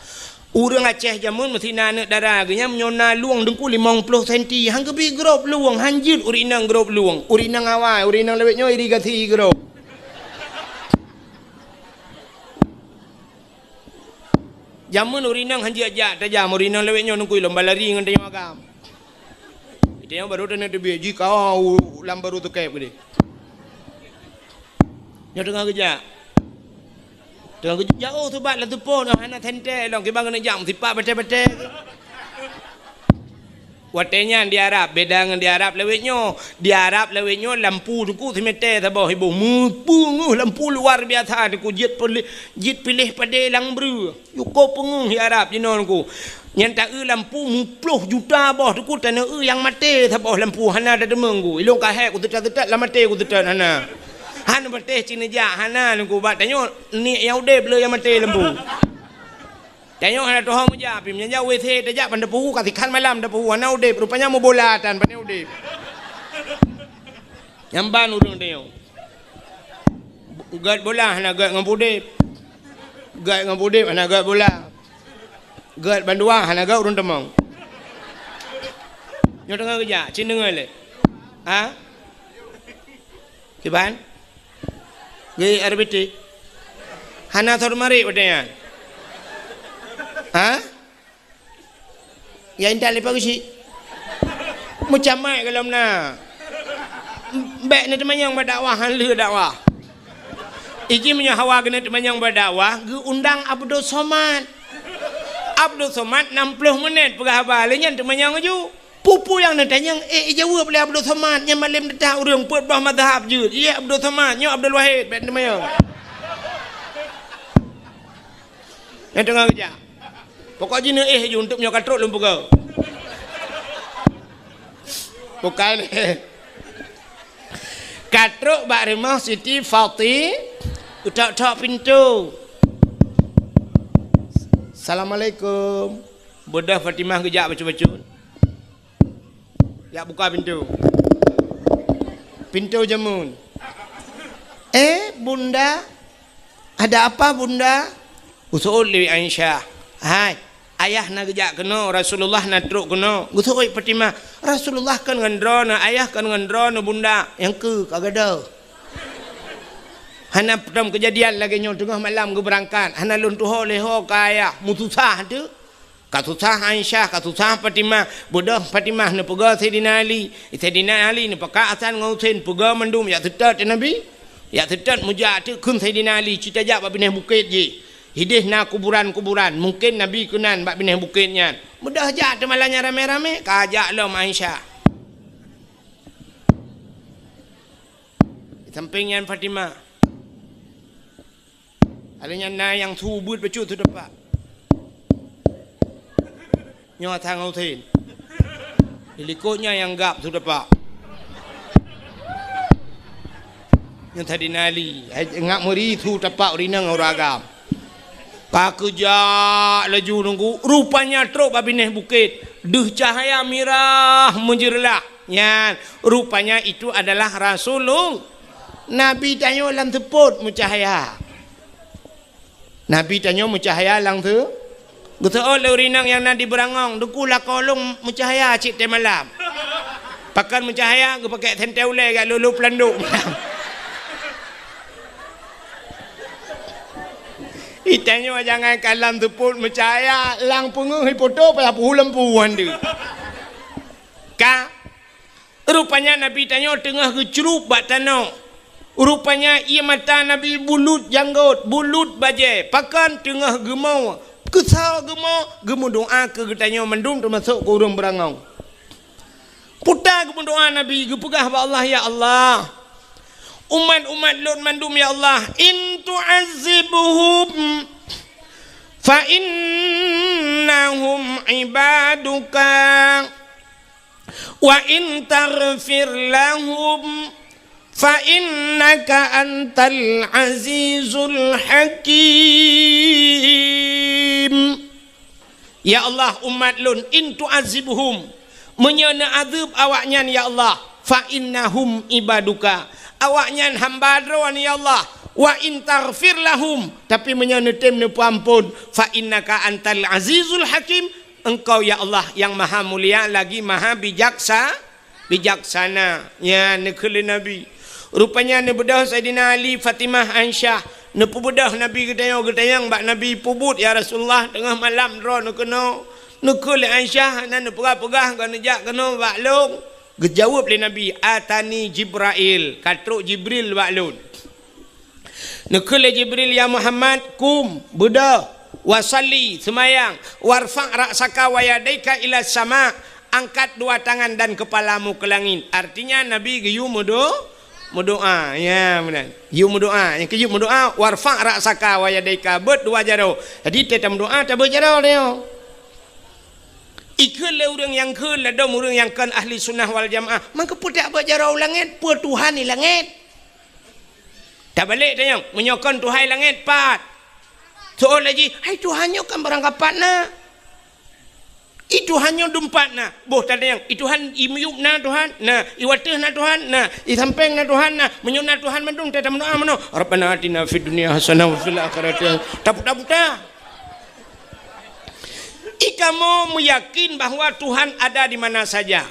Ureueng Aceh jameun meusti na aneuk dara geuh nyan meunyoe na lueng teungku limong ploh senti, han geubi grob lueng, han jeuet ureueng inong grob lueng. Ureueng inong awai, ureueng inong lawét nyoe irigasi grob. Jameun ureueng inong han jeuet jak tajam, ureueng inong lawét nyoe teungku lom balari ngon tanyoe agam. Tanyoe barô taneuk teubiet, jih ka u lam barô teukeb keudeh. Nyoe teungoh geujak. Teungoh geujak, jauh subat lam seupôt, hana sentée lom, kiban keuneuk jak meusipat batée-batée. Watée nyan di Arab, beda ngon di Arab lawét nyoe. Di Arab lawét nyoe lampu teungku simete saboh iboh. Meupeungeuh lampu luar biasa teungku, jeuet piléh, jeuet piléh padé lam breueh. Yue ko peungeuh di Arab jinoe teungku. Nyan ta-eu lampu muploh juta boh teungku, taneuk eu nyang maté saboh lampu hana tateumeung teungku. Ilôn ka hék kuseutôt-seutôt lam maté kuseutôt hana. Han patéh cit neujak hana teungku, bak tanyoe niet nyang udeb le nyang maté lampu. Tanyoe hana tuho meujak, pih meunyo jak W C tajak ban tapeuhu, ka sikhan malam tapeuhu, hana udeb, rupanya meubola tan, pane udeb. Nyan ban ureueng tanyoe. Gét bola hana gét ngon udeb. Gét ngon udeb hana gét bola. Gét bandua hana gét ureueng teumong. Nyoe teungoh geujak, cit deungoe lé. Ha? Kiban? Geuh R B T. Hana thor marit watée nyan. Ha? Ya intat leupah geuchik. Meucamai golom na. Bék neuteumanyong bak dakwah, han lheueh dakwah. Iji meunyoe hawa keuneuk teumanyong bak dakwah, geuundang Abdul Somad. Abdul Somad nam ploh menit peugah haba, lé nyan teumanyong laju. Peue-peue nyang neutanyong, ék ijaweueb lé Abdul Somad, nyan malém teutab ureueng peuet boh mazhab jeuet. Iya Abdul Somad, nyoe Abdul Wahid, bék teumanyong. Nyang teungoh geujak. Pokok jih neuéh ju, untuk nyoe ka trok lôn peugah. Bukai lé. Ka trok bak rumoh Siti Fati, utok-tok pintoe. Assalamualaikum. Beudôh Fatimah geujak bacut-bacut. Jak buka pintoe. Pintoe jameun. "Eh, Bunda, ada apa, Bunda?" Geuseuôt lé Aisyah. "Hai, ayah na geujak keunoe, Rasulullah na trok keunoe." Geuseuôt Fatimah, "Rasulullah kon ngon droeneuh, ayah kon ngon droeneuh, Bunda." Nyang keu ka gadôh. Hana peutrom keujadian lagée nyoe, teungoh malam geubeurangkat, hana lôn tuho lé ho keu ayah, meususah teuk. Ka susah Aisyah, ka susah Fatimah. Beudôh Fatimah neupeugah Saidina Ali. Saidina Ali neupakat Hasan ngon Husein, peugah mandum jak seutôt keu Nabi. Jak seutôt meujak teuk kheun Saidina Ali, cit tajak bak binéh bukét jih. Idéh na kuburan-kuburan, mungken Nabi keunan bak binéh bukét nyan. Beudôh jak teuma lam nyan ramé-ramé, ka jak lom Aisyah. Di sampéng nyan Fatimah. Alèh nyan na nyang su beuet bacut su teumpat. Nyoe Hasan ngon Husein. Di likot nyan nyang gab su teumpat. Nyoe Saidina Ali. Hai, ngak meuri su teumpat ureueng inong ureueng agam. Ka geujak laju nunggu, rupanya trok bak binéh bukét. Deuh cahya mirah meujeureulah. Nyan, rupanya itu adalah Rasulul-, Nabi tanyoe lam seupôt meucahya. Nabi tanyoe meucahya lam seu-, geuseuôt lé ureueng inong nyang na di beurangong, "Teungku, lakoe lôn meucahya cit teuh malam." Pakon meucahya, geupakèk sentée ulèe jak lhôh-lhôh peulandôk malam. Tanyoe jangan kalam seupôt meucahya, lam peungeuh ipoto payah puhu lampu hande. Ka, rupanya Nabi tanyoe teungoh geucrup bak tanoh. Rupanya ié mata Nabi bulut janggot, bulut bajée, pakon teungoh geumo, keusoe geumo, geumeudoá keu geutanyoe mandum teumasok keu ureuëng beurangöng. Puta geumeudoá Nabi, geupeugah bak Allah, "Ya Allah, umat-umat lôn mandum, ya Allah, in tu'azzibhum fa innahum ibaduka, wa in taghfir lahum fa innaka antal azizul hakim." Ya Allah, umat lôn, in tu'azzibhum, meunyoe neuazeueb awaknyan, ya Allah, fa innahum ibaduka, awaknyan hamba Droe, ya Allah, wa in taghfir lahum, tapi meunyoe neutem neupeuamphon, fa innaka antal azizul hakim, Engkau, ya Allah, nyang maha mulia lagi maha bijaksa-, bijaksana. Nyan neukheun lé Nabi. Rupanya neubeudôh Saidina Ali, Fatimah, Aisyah. Neupeubeudôh Nabi geutanyoe, geutanyong bak Nabi, "Peubuet, ya Rasulullah, teungoh malam droeneuh keunoe." Neukheun lé Aisyah, na neupeugah-peugah, "Kon neujak keunoe bak lôn?" Geujaweueb lé Nabi, "Atani Jibrail, ka trok Jibril bak lôn." Neukheun lé Jibril, "Ya Muhammad, qum, beudôh, wa shalli, seumayang, warfa' ra'saka wa yadaika ila sama, angkat dua tangan dan kepalamu ke langit." Artinya, Nabi geuyue meudo-, meudoá. Ya, meunan. Yue meudoá. Nyang keujeuet meudoá, "Warfa' ra'saka wa yadaika," beuet dua jaroe. Jadi, teuh tameudoá, tabeuet jaroe nyoe. Ikheun lé ureuëng nyang kheun, ladôm ureuëng nyang kon ahli sunnah wal jamaah, "Mangkeupeudak beuet jaroe u langét, peue Tuhan di langét?" Tabalek tanyong, meunyoe kon Tuhan langét, pat? Soe laju, "Hai, Tuhan nyoe kan barangkapat na. I Tuhan nyoe dumpat na." Boh tatanyong, "I Tuhan i miyueb na Tuhan?" "Na." "I wateueh na Tuhan?" "Na." "I sampéng na Tuhan?" "Na." Meunyoe na Tuhan mandum, teuh tameudoá meunoe, "Rabbana atina fid dunya hasanah wa fil akhirati hasanah." Taputa-puta. Ikamoe meuyakin bahwa Tuhan ada di mana saja.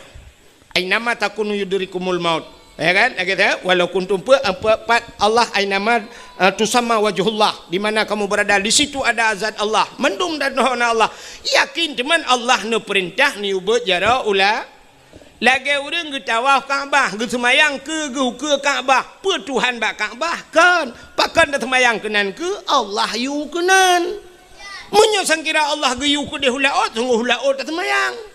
"Ainama takunu yudrikumul maut." Ya kan? Lagée tu, "Walau kuntum," pe-, pe-, pat Allah, "ainama, eh, tusamma wajhullah," di mana kamu berada, di situ ada zat Allah. Mandum dan na Allah. Yakin teuma Allah neupeurintah neuyue beuet jaroe u la-, lagée ureuëng geutawaf Ka'bah, geuseumayang keu, geuukeue Ka'bah. Peue Tuhan bak Ka'bah? Kon. Pakon taseumayang keunan keu? Allah yue keunan. Meunyoe sangkira Allah geuyue keudeh u laôt, sunggoh u laôt taseumayang.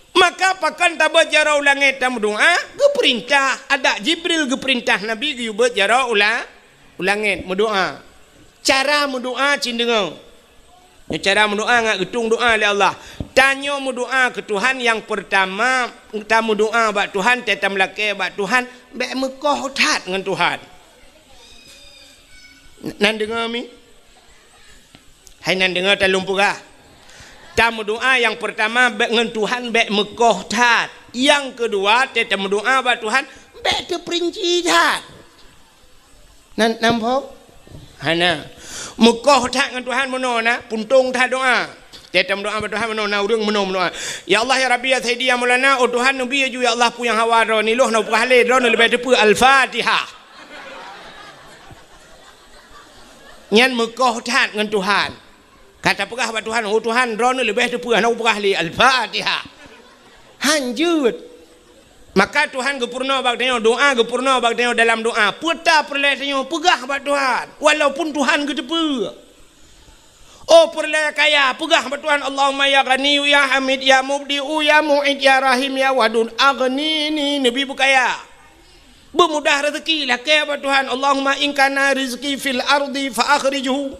Maka pakon tabeuet jaroe u langét tameudoá? Geupeurintah, adak Jibril geupeurintah Nabi geuyue beuet jaroe u la-, u langét meudoá. Cara meudoá cit deungoe. Nyoe cara meudoá ngat geutueng doá lé Allah. Tanyoe meudoá keu Tuhan, nyang peurtama, tameudoá bak Tuhan, teuh tameulakée bak Tuhan, bék meukoh that ngon Tuhan. Nan deungoe mi? Hai nan deungoe, ta lôn peugah. Tameudoá nyang peurtama bék ngon Tuhan bék meukoh that. Nyang keudua, teuh tameudoá bak Tuhan bék teupeurinci that. Nan, nan phom? Hana. Meukoh that ngon Tuhan meunoe na, puntông that doá. Teuh tameudoá bak Tuhan meunoe na, ureuëng meunoe meudoá. "Ya Allah, ya Rabbi, ya Sayyidi, ya Maulana, oh Tuhan, neubi laju, ya Allah, peue nyang hawa droeneuh, lôn hana peugah lé, droeneuh leubeh teupeue." Al-Fatihah. Nyan meukoh that ngon Tuhan. Ka tapeugah bak Tuhan, "Oh Tuhan, droeneuh leubeh teupeue, hana kupeugah lé." Al-Fatihah. Hanjeuet. Maka Tuhan geupeurunoe bak tanyoe, doá geupeurunoe bak tanyoe dalam doá. Peue ta peureulée tanyoe peugah bak Tuhan, walaupun Tuhan geuteupeue. Oh peureulée kaya, peugah bak Tuhan, "Allahumma ya Ghaniyyu ya Hamid ya Mubdi'u ya Mu'id ya Rahim ya Wadud, aghnini," neubi beukaya. Beumudah rezeki, lakée bak Tuhan, "Allahumma in kana rizqi fil ardi fa akhrijhu."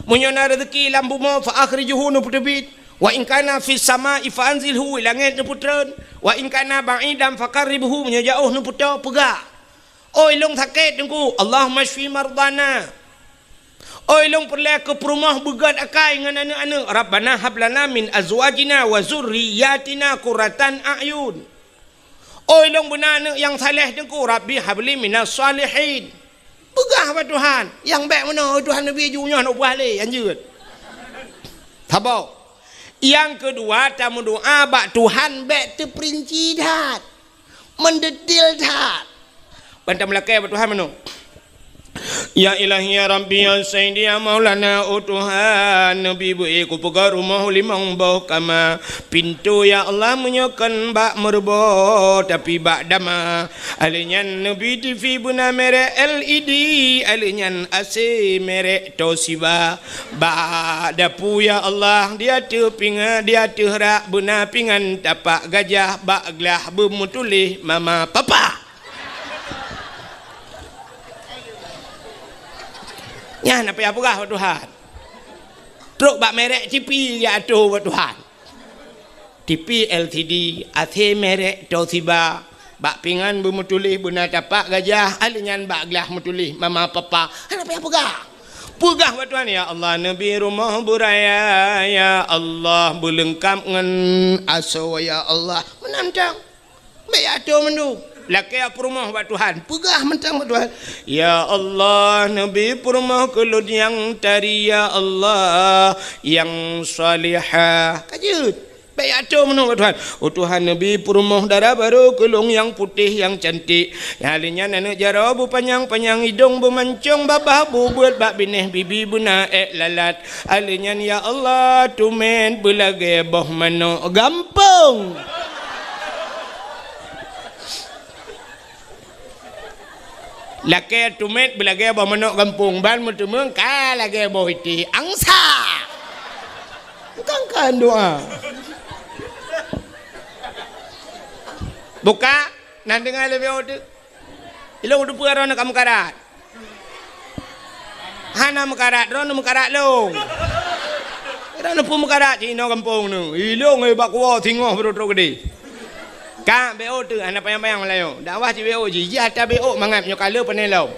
Meunyoe na rezeki lam bumoe, fa akhrijhu, neupeuteubiet. "Wa in kana fis sama'i fa anzilhu," langét neupeutreun. "Wa in kana ba'idan fa qarribhu," meunyoe jaoh neupeutoe, peugah. Oi lôn sakét Teungku, "Allahumma syfi mardana." Oi lôn peureulée keu peurumoh beugét akai ngon aneuëk-aneuëk, "Rabbana hab lana min azwajina wa zurriyyatina qurratan a'yun." Oi lôn beuna aneuëk nyang saleh Teungku, "Rabbi habli minas shalihin." Peugah bak Tuhan, nyang bék meunoe, "Oi Tuhan, neubi ju nyoe, hana peugah lé, hanjeuet." Saboh. Nyang keudua, tameudoá bak Tuhan bék teupeurinci that, meudetil that. Ban tameulakée bak Tuhan meunoe, Ya Ilahi, ya Rabbi, ya Sayyidi, ya Maulana, oh Tuhan, neubi beu-e kupeugah rumoh limong boh kama. Pintoe, ya Allah, meunyoe kon bak meureuboh, tapi bak dama. Alheuh nyan neubi TV beuna merek L E D, alheuh nyan A C merek Toshiba. Bak dapu, ya Allah, di ateueh pinga-, di ateueh rak beuna pingan tapak gajah, bak glah beumeutuléh mama papa. Nyan na payah peugah bak Tuhan. Trok bak merek TV ya ateueh bak Tuhan. TV L C D, A C merek Toshiba, bak pingan beumeutuléh beuna tapak gajah, alheuh nyan bak glah meutuléh mama papa. Hana payah peugah. Peugah bak Tuhan, "Ya Allah, neubi rumoh beuraya, ya Allah, beuleungkab ngon asoe, ya Allah." Meunan mantong. Bèk ateueh mandum. Lakèe peurumoh bak Tuhan. Peugah mantong bak Tuhan, "Ya Allah, neubi peurumoh keu lôn nyang tari, ya Allah, nyang salihah." Ka jeuet. Bèk ateueh mandum bak Tuhan. "Oh Tuhan, neubi peurumoh dara barô keu lôn nyang putéh, nyang cantik." Nyang lheuh nyan aneuk jaroe beupanyang-panyang, idông beumancông, babah beubeuet, bak binéh bibi beuna èk lalat. Alheuh nyan, ya Allah, teumèt beulagèe boh manok gampông. Lakèe teumèt beulagèe boh manok gampông, ban meuteumeung ka lagèe boh iték angsa. Bukan kan doa. Buka, nan deungö lé B O tu. Ilông teupeue droeneuh ka meukarat. Hana meukarat, droeneuh meukarat lông. Droeneuh peue meukarat cit inoe gampông neuh. Ilông, eh, bak kuwoe singoh beurô trok keudéh. Ka B O teuh, hana panyang-panyang meulayeue. Dakwah cit B O jih, jih ata B O mangat nyoe ka le pané lom.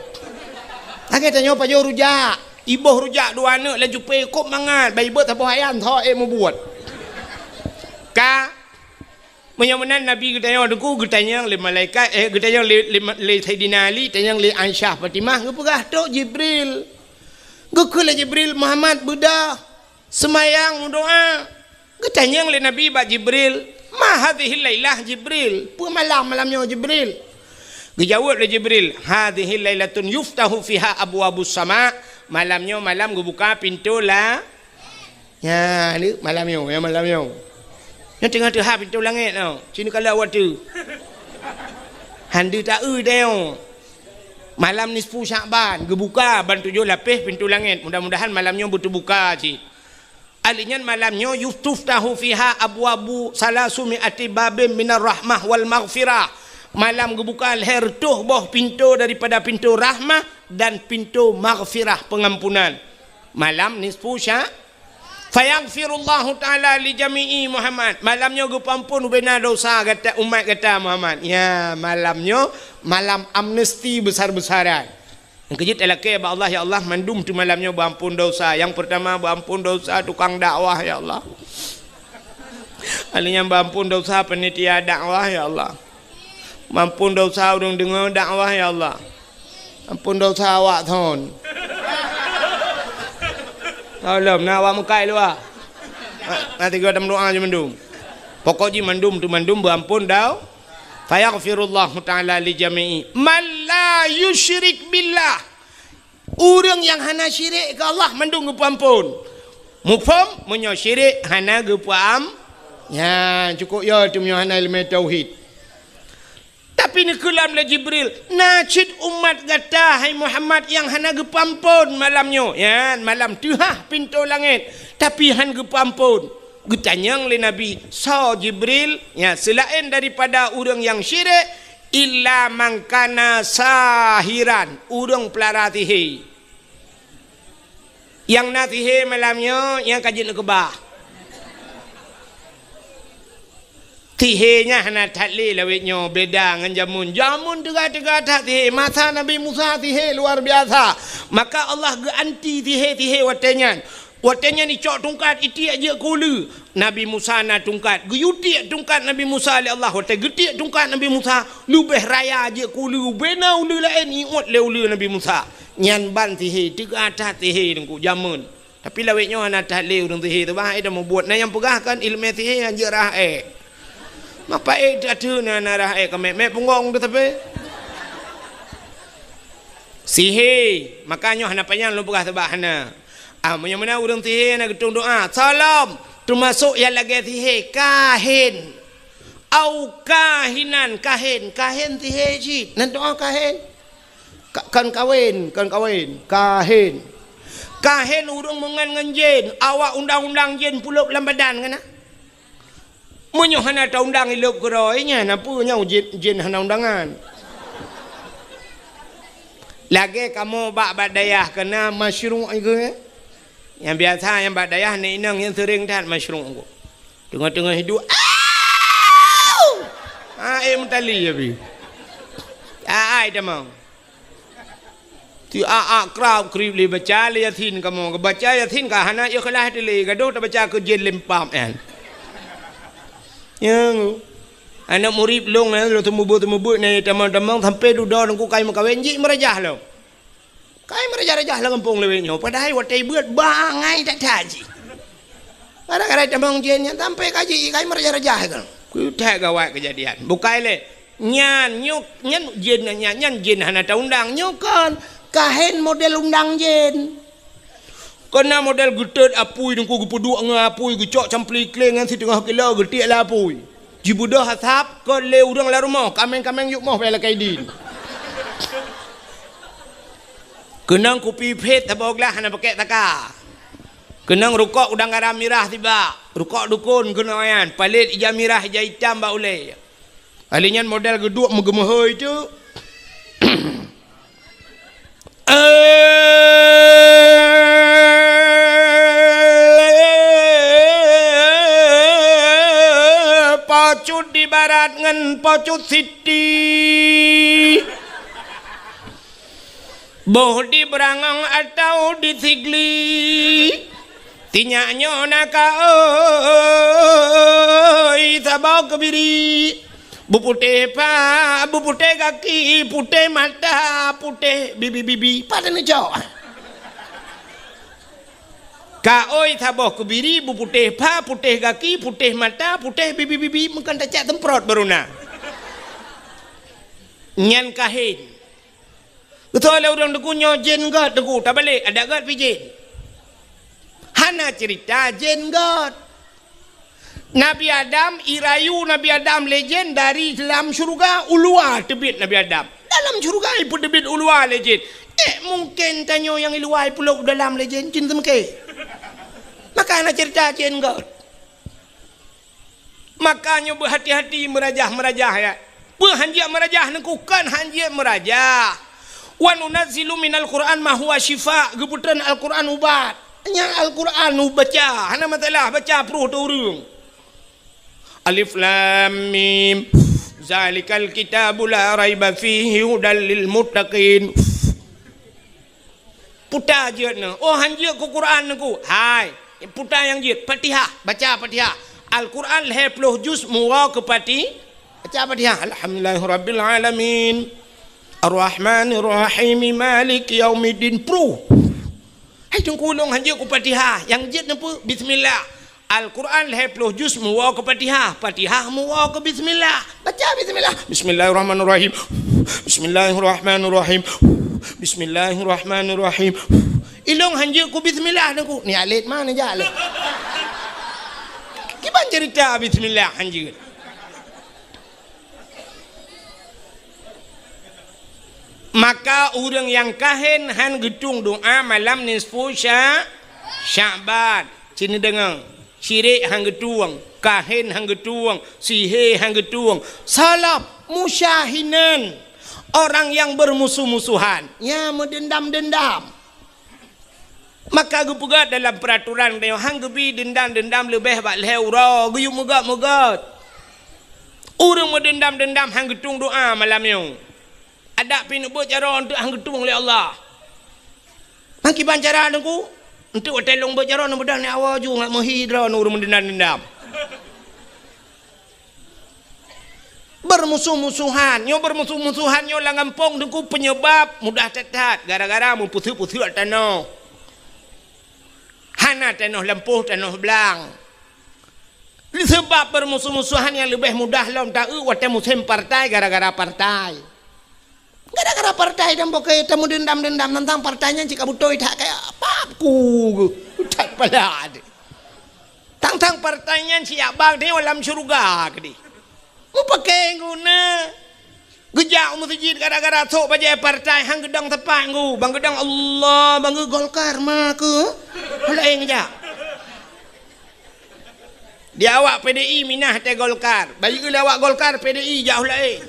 Lagèe tanyoe pajoh rujak. Iboh rujak dua aneuk laju pé kôb mangat, bai beuet saboh ayam tho ék mubuet. Ka Meunyoe meunan Nabi geutanyong teungku, geutanyong lé malaikat, eh, geutanyong lé, lé, lé Saidina Ali, tanyong lé Aisyah Fatimah, geupeugah, "Trok Jibril." Geukheun lé Jibril, "Muhammad, beudôh, seumayang, meudoá." Geutanyong lé Nabi bak Jibril, "Ma hadhihil lailah, Jibril? Peue malam, malam nyoe, Jibril?" Geujaweueb lé Jibril, "Hadhihil lailatun yuftahu fiha abwabus sama." Malam nyoe malam geubuka pintoe la-, Nyan, ni malam nyoe, ya malam nyoe. Nyoe teungoh teuhah pintoe langét nyoe. Sinoe ka lheueh watèe. Han deuh taeu teuh nyoe. Malam nisfu Syakban, geubuka ban tujoh lapéh pintoe langét. Mudah-mudahan malam nyoe beuteubuka cit. Alheuh nyan malam nyoe, "Yustaftahu fiha abwabu salasumi ati babin minar rahmah wal maghfirah." Malam geubuka lhèe reutôh boh pintoe daripada pintoe rahmah dan pintoe maghfirah, peungampunan. Malam nisfu Sya-, Fayaghfirullahu ta'ala li jami'i Muhammad. Malam nyoe geupeuamphon ubena dosa gata, umat gata Muhammad. Ya, malam nyoe malam amnesti besar-besaran. Nyang keujeuet talakèe bak Allah, "Ya Allah, mandum teuh malam nyoe beuamphon dosa." Nyang peurtama beuamphon dosa tukang dakwah, ya Allah. Alheuh nyan beuamphon dosa panitia dakwah, ya Allah. Beuamphon dosa ureueng deungö dakwah, ya Allah. Amphon dosa awak thon. Tolong, na awak meukai luwa. Na, na tiga tam doa je mandum. Pokok jih mandum tu mandum beuamphon dau. Fayaghfirullahu ta'ala li jami'i man la yusyrik billah. Ureueng nyang hana syirik keu Allah mandum geupeuamphon. Muphom, meunyoe syirik hana geupeuam-, nyan cukôp yo tu meunyoe hana ileumèe tauhid. Tapi neukeulam lé Jibril, "Na cit umat gata, hai Muhammad, nyang hana geupeuamphon malam nyoe." Nyan, malam teuhah pintoe langét, tapi han geupeuamphon. Geutanyong lé Nabi, "Soe Jibril?" Nyan, seulaén daripada ureueng nyang syirik, "Illa man kana sahiran," ureueng peulara sihé. Nyang na sihé malam nyoe, nyang ka jeuet neukeubah. Sihé nyan hana that lé lawét nyoe, beda ngon jameun. Jameun teuga-teuga that sihé. Masa Nabi Musa sihé luar biasa. Maka Allah geuanti sihé-sihé watèe nyan. Watèe nyan icok tungkat, itiek jeuet keu uleue. Nabi Musa na tungkat, geuyue tiek tungkat Nabi Musa lé Allah. Watèe geutiek tungkat Nabi Musa, leubeh raya jeuet keu uleue, bubena uleue laén iôt lé uleue Nabi Musa. Nyan ban sihé, teuga that sihé teungku jameun. Tapi lawét nyoe hana that lé ureueng sihé teuh, bah, ida mubuet. Na nyang peugah kan ileumèe sihé nyan jeuet rhah èk. Mapa èk that teuh na, na rhah èk, ka mèk-mèk punggong teuh tapi. Sihé, maka nyoe hana panyang lôn peugah sabab hana. Ah, meunyoe meunan ureuëng sihé hana geutueng doá, salom, teumasok nyang lagée sihé, kahin. Au kahinan, kahin, kahin sihé cit. Nan doá kahin. Ka-, kon kawén, kon kawén, kahin. Kahin ureuëng meungan ngon jén, awak undang-undang jén pulop lam badan keunan. Meunyoe hana taundang ilop keudroe nyan, na peue nyoe jén, jén hana undangan. Lagée kamoe bak, bak dayah keunan masyruq iku, eh? Nyang biasa nyang bak dayah ni inong nyang seuring that masyruq iku. Teungoh-teungoh hidup, au! Ha, eh, meutali ya bi. Ai tamong. Ti a-a krab krib lé baca lé Yasin kamoe. Baca Yasin ka hana ikhlas teuh lé, gadoh tabaca keu jén lempam nyan. Nyang aneuk murit lôn nyan, lôn seumeubeuet-seumeubeuet nyan tamong-tamong sampai dudoe nangku kai meukawen jih meurajah lom. Kai meurajah-rajah lam gampông lewat nyoe, padahai watée beuet bangai that-that jih. Gara-gara tamong jén nyan sampai ka jih kai meurajah-rajah kan. Keu that gawat keujadian. Bukai lé. Nyan, nyoe, nyan jén nyan, nyan jén hana taundang. Nyoe kon, kahen model undang jén. Keunan model geutot apui, teungku geupeuduek ngon apui, geucok campli kleng ngon siteungoh kilo, geutiek lé apui. Jibeudôh asab, kon lé ureuëng lam rumoh, kaméng-kaméng yub moh bak lakée idin. Keunong kupi phét saboh glah hana pakèk saka. Keunong rukok udang garam mirah sibak, rukok dukon keunoe nyan, palét ija mirah ija itam bak ulée. Ahli nyan model geuduek meugeumeuhôi teuk. Pocut di barat ngon pocut siti. Boh di Beurangong atau di Sigli. Sinyak nyoe na ka oi saboh keubiri. Beuputéh pa, beuputéh gaki, putéh mata, putéh bibi-bibi. Pat neucok? Ka oi saboh keubiri, beuputéh pa, putéh gaki, putéh mata, putéh bibi-bibi. Meukan tacak semprot baru na. Nyan kahen. Beutôi lé ureuëng teungku nyoe jén gét teungku, tabalek adak gét pih jén. Hana cerita jén gét. Nabi Adam, irayu Nabi Adam lé jén dari lam syeuruga, u luwa teubiet Nabi Adam. Dalam syeuruga ipeuteubiet u luwa lé jén. Eh, mungken tanyoe nyang i luwa ipulop u dalam lé jén, cit teumeuke. Maka hana cerita jén gét. Maka nyoe beuhati-hati meurajah-meurajah, ya. Peue hanjeuet meurajah neukukon hanjeuet meurajah. Wa nunazzilu minal Qur'an ma huwa syifa, geupeutreun Al-Qur'an ubat. Nyang Al-Qur'an ubaca, hana masalah, baca pruh teu ureuëng. Alif Lam Mim. Zalikal kitabu la raiba fihi hudal lil muttaqin. Puta jeuet nyoe. Oh, hanjeuet keu Quran neukuk. Hai, puta nyang jeuet. Fatihah, baca Fatihah. Al-Quran lhée ploh juz meuwoe keu Fati-, baca Fatihah. Alhamdulillahirabbil alamin. Arrahmanirrahim. Maliki yaumiddin. Pruh. Hai teungku lôn hanjeuet keu Fatihah. Nyang jeuet neupeu bismillah. Al-Quran lhée ploh juz meuwoe keu Fatihah, Fatihah meuwoe keu bismillah. Baca bismillah. Bismillahirrahmanirrahim. Bismillahirrahmanirrahim. Bismillahirrahmanirrahim. Ilong hanjeuet keu bismillah neukuk. Ni alet mana jak lé? Kiban cerita bismillah hanjeuet. Maka ureuëng nyang kahen han geutueng doa malam nisfu Sya-, Sya'ban. Cit neudeungoe, syirik han geutueng, kahen han geutueng, sihé han geutueng, salab, musyahinan, orang yang bermusuh-musuhan, ya, meudendam-dendam. Maka geupeugah dalam peuraturan tanyoe, han geubi deundam-deundam leubeh bak lhée uroe, geuyue meugét-meugét. Ureuëng meudendam-dendam han geutueng doa malam nyoe. Adak pih neubeuet jaroe eunteuk han geutueng lé Allah. Meukiban cara teungku, eunteuk watée lôn beuet jaroe neubeudôh ni awoe ju ngat meuhi droe ureuëng meudendam-dendam. Beurmusoh-musohan. Nyoe beurmusoh-musohan nyoe lam gampông teungku peunyeubab mudah that-that gara-gara meupeuseuet-peuseuet tanoh. Hana tanoh lampôh, tanoh blang. Seubab beurmusoh-musohan nyang leubeh mudah lom taeu watée musém partai gara-gara partai. Gara-gara partai dan boke tamu dendam-dendam tantang partai nyan cit ka beutôi that kaya pap ku that pala deh. Tantang partai nyan siap bang tengok lam syurga keudeh. Mupake guna. Geujak u meuseujid gara-gara sok bajée partai han geudong tepat ngu. Bang geudong Allah, bang geu Golkar ma ke. Laén geujak. Di awak P D I minah teuh Golkar. Bayeue lé awak Golkar P D I jak laén.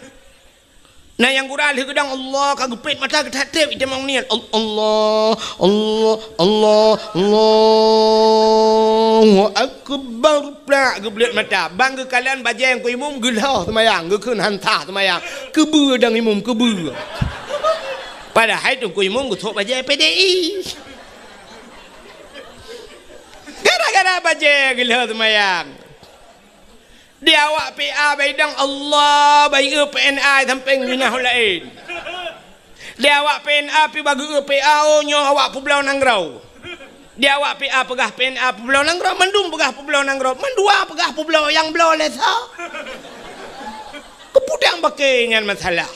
Na nyang gura lheueh geudong Allah ka geupet mata geutatép itamong niet. Al-, Allah, Allah, Allah, Allahu Akbar. Plak geubleuet mata. Bang geukalon bajée Teungku Imum geulhoh seumayang, geukheun han sah seumayang. Keubeue dang Imum, keubeue. Padahai Teungku Imum geusok bajée P D I. Gara-gara bajée geulhoh seumayang. Di awak P A baidong Allah, bayeue P N A sampéng minah laén. Di awak P N A pi bageue P A, oh, nyoe awak peubloe nanggroe. Di awak P A peugah P N A peubloe nanggroe, mandum peugah peubloe nanggroe, mandua peugah peubloe nyang bloe lé sa. Keuputang bakée nyan masalah.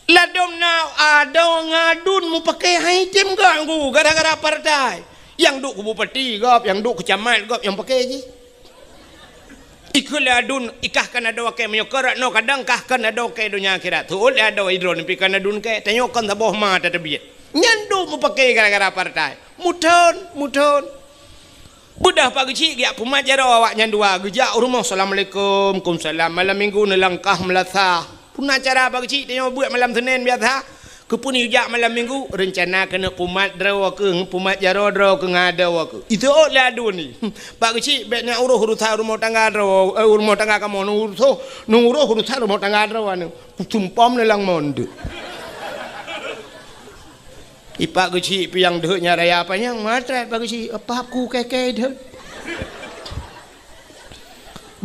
Ladom na adoe ngadun mupake hai tem gak ngu gara-gara partai. Yang duk keu bupati gop, yang duk keu camat gop, yang pake jih. Ikeu lé adun, ikah kan adoe ke meunyoe keu rat noe kadang kah kan adoe ke donya akhirat. Tuot lé adoe idroe nipi kan adun ke, tanyoe kan saboh ma tatabiet. Nyan duk mupake gara-gara partai. Muthon, muthon. Beudah Pak Geuchik geujak pumat jaroe awak nyan dua. Geujak u rumoh, "Assalamualaikum." "Kumsalam." Malam minggu neulangkah meulasah. Puna cara Pak Geuchik tanyoe buet malam Senin biasa. Keupeue neujak malam minggu? Reuncana keuneuk pumat droe keuh, pumat jaroe droe keuh ngon adoe keuh. Ituôt lé adun ni. "Pak Geuchik, bék neuroh urusan rumoh tangga droe, eh, rumoh tangga kamoe, neuroh, neuroh urusan rumoh tangga droe aneuk." Kusumpom neulang mondek. Ipak Geuchik piang deuh nyan raya panyang, matrat Pak Geuchik, apap ku keke deuh.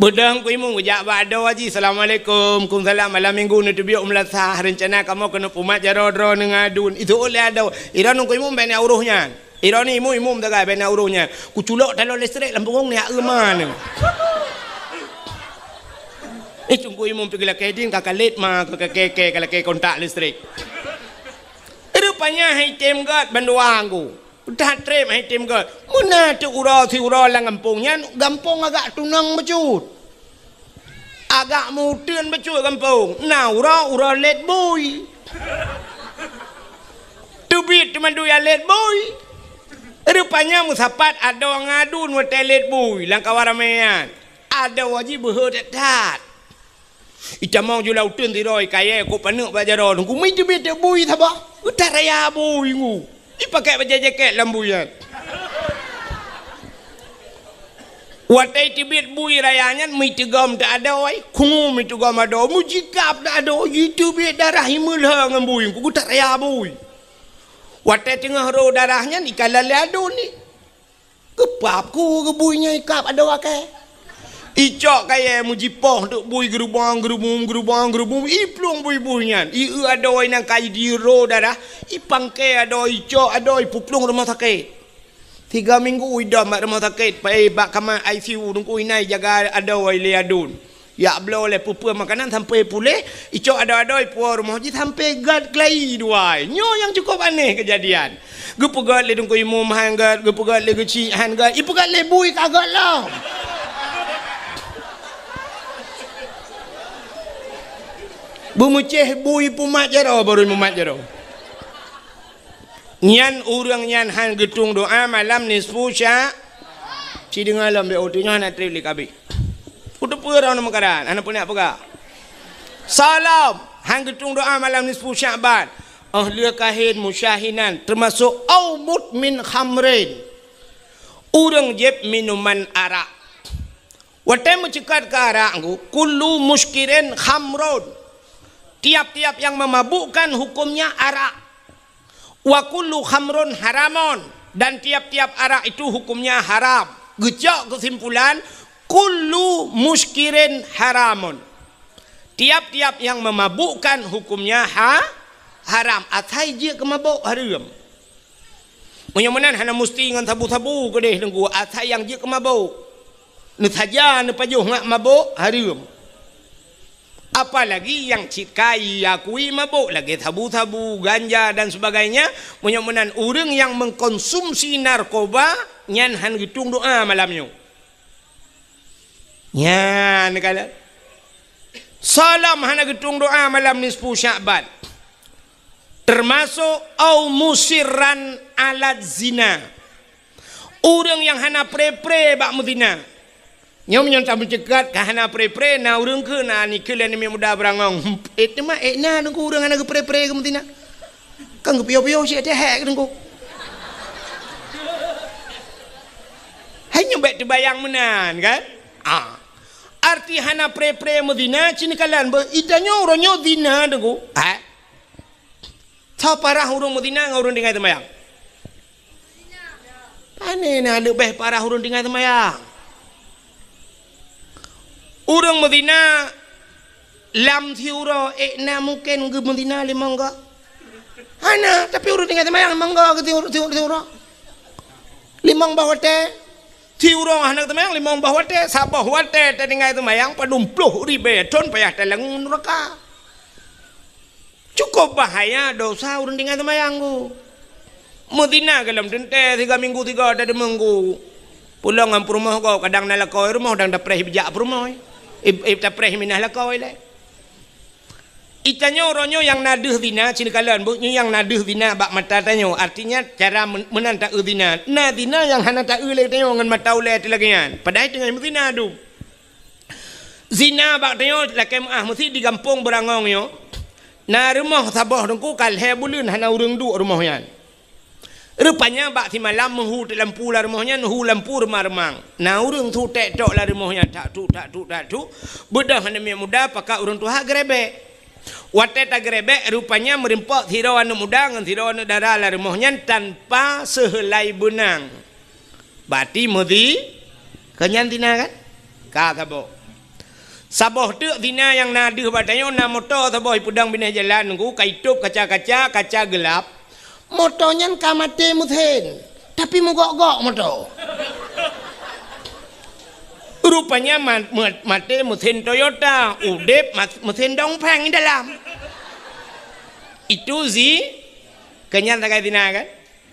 Beudang ku imum geujak bak adoe jih, "Assalamualaikum." "Kumsalam." "Malam minggu neuteubiet u meulasah, reuncana kamoe keuneuk pumat jaroe droe ngon adun." Ituôt lé adoe. Iroe nungku imum bék neuroh nyan. Iroe ni imum-imum tagai bék neuroh nyan. Kuculok taloe listrik lam punggong ni, aeu ma ni. Eh, Teungku Imum pi geulakée din ka kalét ma, ka keke, ka lakée kontak listrik. Rupanya hai tem gét bandua nggu. That treb hai tem gét. Meunan teuk uroe siuroe lam gampông nyan, gampông agak tunong bacut. Agak meuteun bacut gampông. Na uroe, uroe lét bui. Teubiet teumandui lét bui. Rupanya meusapat adoe ngon adun watée lét bui lam kawan ramé nyan. Adoe jih beuhe that-that. Itamong ju lam uteuen sidroe kayée kok paneuk bak jaroe nunggu mi teubiet teuk bui saboh. Geutaraya bui ngu. Ipakai bajée jakét lam bui nyan. Watée teubiet bui raya nyan, meuteugom teuh adoe, khungu meuteugom adoe, meujikab teuh adoe, jiteubiet darah imeulhö ngon bui, ku geutaraya bui. Watée teungoh rô darah nyan, ikalon lé adun ni. Geupap ku geu bui nyan ikab adoe akée. Icok kayée meujipoh teuk bui geurubong, geurubong, geurubong, geurubong, iplueng bui-bui nyan. Ieu adoe nyang ka jidiro darah, ipangke adoe, icok adoe, ipeuplueng rumoh sakét. Tiga minggu idom bak rumoh sakét, pai bak kama I C U, nungku inai jaga adoe lé adun. Jak bloe lé peue-peue makanan sampoe puléh, icok adoe-adoe ipuwoe rumoh jih sampoe gét keulayi dua. Nyoe nyang cukôp aneh keujadian. Geupeugét lé Teungku Imum han gét, geupeugét lé Geuchik han gét, ipeugét lé bui ka gét lom. Beumeucéh bui pumat jaroe, barô mumat jaroe. Nyan ureuëng nyan han geutueng doá malam nisfu sya-, ci deungoe lom, bék uteue nyoe hana treb lé kabeh. Uteupeue droeneuh meukaran, hana peue nak peugah. Salam, han geutueng doá malam nisfu Sya'ban. Óh lheueh kahén musyahinan, teumasok au mudmin khamrin. Ureuëng jieb minuman arak. Watée meuceukat keu arak ngu, kullu muskirin khamrun. Tiap-tiap yang memabukkan hukumnya arak. Wa kullu khamrun haramun, dan tiap-tiap arak itu hukumnya haram. Geucok keusimpulan, kullu muskirin haramun. Tiap-tiap yang memabukkan hukumnya ha-, haram. Asai jeuet keu mabök hareuem. Meunyoe meunan hana musti ngon sabu-sabu keudeh teungku, asai nyang jeuet keu mabök. Neusaja neupajoh ngat mabök hareuem. Apalagi nyang cit ka iakui mabök lagèe sabu-sabu, ganja dan sebagainya, meunyoe meunan ureueng nyang mengkonsumsi narkoba nyan han geutueng doa malam nyoe. Nyan kalon. Soe lom hana geutueng doa malam nisfu Sya'ban. Termasuk au musirran ala zina. Ureueng nyang hana pre-pre bak meuzina. Nyoe meunyoe tameuceukat ka hana pre-pre, na ureueng keu na nikeue lé aneuk muda beurangong. Eh, teuma, eh, na deungku ureueng hana geupre-pre keu meuzina. Kan geupiôh-piôh cit teuhek deungku. Hai nyoe bèk teubayang meunan, kan? Ah. Arti hana pre-pre meuzina, cit neukalon beu, i tanyoe uroe nyoe zina deungku. Ha? Soe parah ureueng meuzina ngon ureueng tinggai seumayang? Pane na leubeh parah ureueng tinggai seumayang. Ureueng meuzina lam siuroe, eh, na mungken geumeuzina limong goe? Hana, tapi ureueng tinggai seumayang limong goe geusiuroe. Limong boh watèe. Siuroe hana seumayang limong boh watèe, saboh watèe tatinggai seumayang padum ploh ribèe thon payah talangue nuraka. Cukup bahaya dosa ureueng tinggai seumayang ku. Meuzina golom teuntèe siga minggu siga tadeungoe ku. Pulang ngon peurumoh gob kadang na lakoe rumoh dang tapreh bijak peurumoh. Ib-, ib tapreh minah lakoe lé. I tanyoe uroe nyoe nyang na deuh zina, cit neukalon beu, nyoe nyang na deuh zina bak mata tanyoe. Artinya cara men-, meunan taeu zina. Na zina nyang hana taeu lé tanyoe ngon mata ulèe teuh lagèe nyan. Padahai teungoh meuzina dum. Zina bak tanyoe lakèe meu'ah meusit di gampông Beurangong nyoe. Na rumoh saboh deungku ka lhèe buleuen hana ureueng duek rumoh nyan. Rupanya bak simalam meuhu teuk lampu lam rumoh nyan, hu lampu reumang-reumang. Na ureueng su tèk tok lam rumoh nyan, tak tuk, tak tuk, tak tuk. Beudôh aneuk miet muda pakat ureueng tuha geurebek. Watèe tageurebek, rupanya meurimpok sidroe aneuk muda ngon sidroe aneuk dara lam rumoh nyan tanpa seuheulai beunang. Bati meuzi, keu nyan zina kan? Ka saboh. Saboh teuk zina nyang na deuh bak tanyoe, na moto saboh ipeudong binéh jalan nunggu, ka itôp kaca-kaca, kaca geulap. Moto nyan ka maté meusén, tapi meugok-gok moto. Rupanya ma-, ma-, maté meusén Toyota, udép mas-, meusén Dongfeng di dalam. Itu zi-, keu nyan sagai zina kan?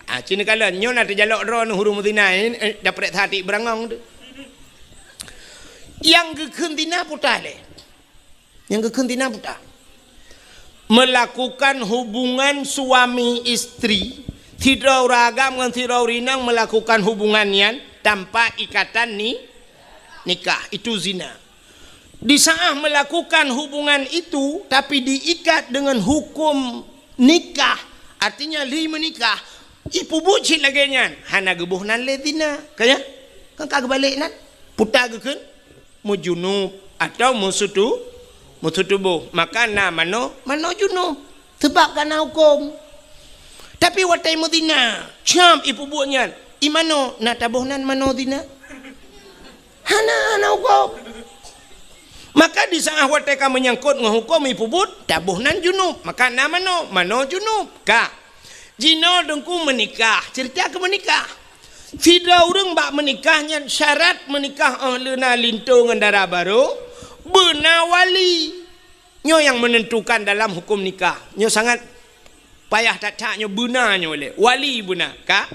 Ah, cit neukalon, nyoe na teujalok droeneuh ureueng meuzina, eh, eh, daprek that i Beurangong teuh. Nyang geukheun zina peue lé? Nyang geukheun zina peue? Melakukan hubungan suami istri, sidroe ureueng agam ngon sidroe ureueng inong melakukan hubungan nyan tanpa ikatan ni-, nikah, itu zina. Di saat melakukan hubungan itu, tapi diikat dengan hukum nikah, artinya lheuh meunikah, ipeubuet cit lagèe nyan, hana geuboh nan lé zina. Ka nyan? Kan ka geubalek nan? Peue geukheun? Meujunub atau meusutu-, meusutuboh. Maka na manoe, manoe junub. Sabab ka na huköm. Tapi watèe meuzina, cam ipeubuet nyan. I manoe na taboh nan manoe zina? Hana, hana huköm. Maka di saat watèe ka meunyangkot ngon huköm ipeubuet, taboh nan junub. Maka na manoe, manoe junub. Ka. Jinoe deungku meunikah, ceurita keu meunikah. Sidroe ureueng bak meunikah nyan syarat meunikah óh lheueh na linto ngon dara barô, beuna wali. Nyoe nyang menentukan dalam huköm nikah. Nyoe sangat payah that-that nyoe beuna nyoe lé. Wali beuna, ka?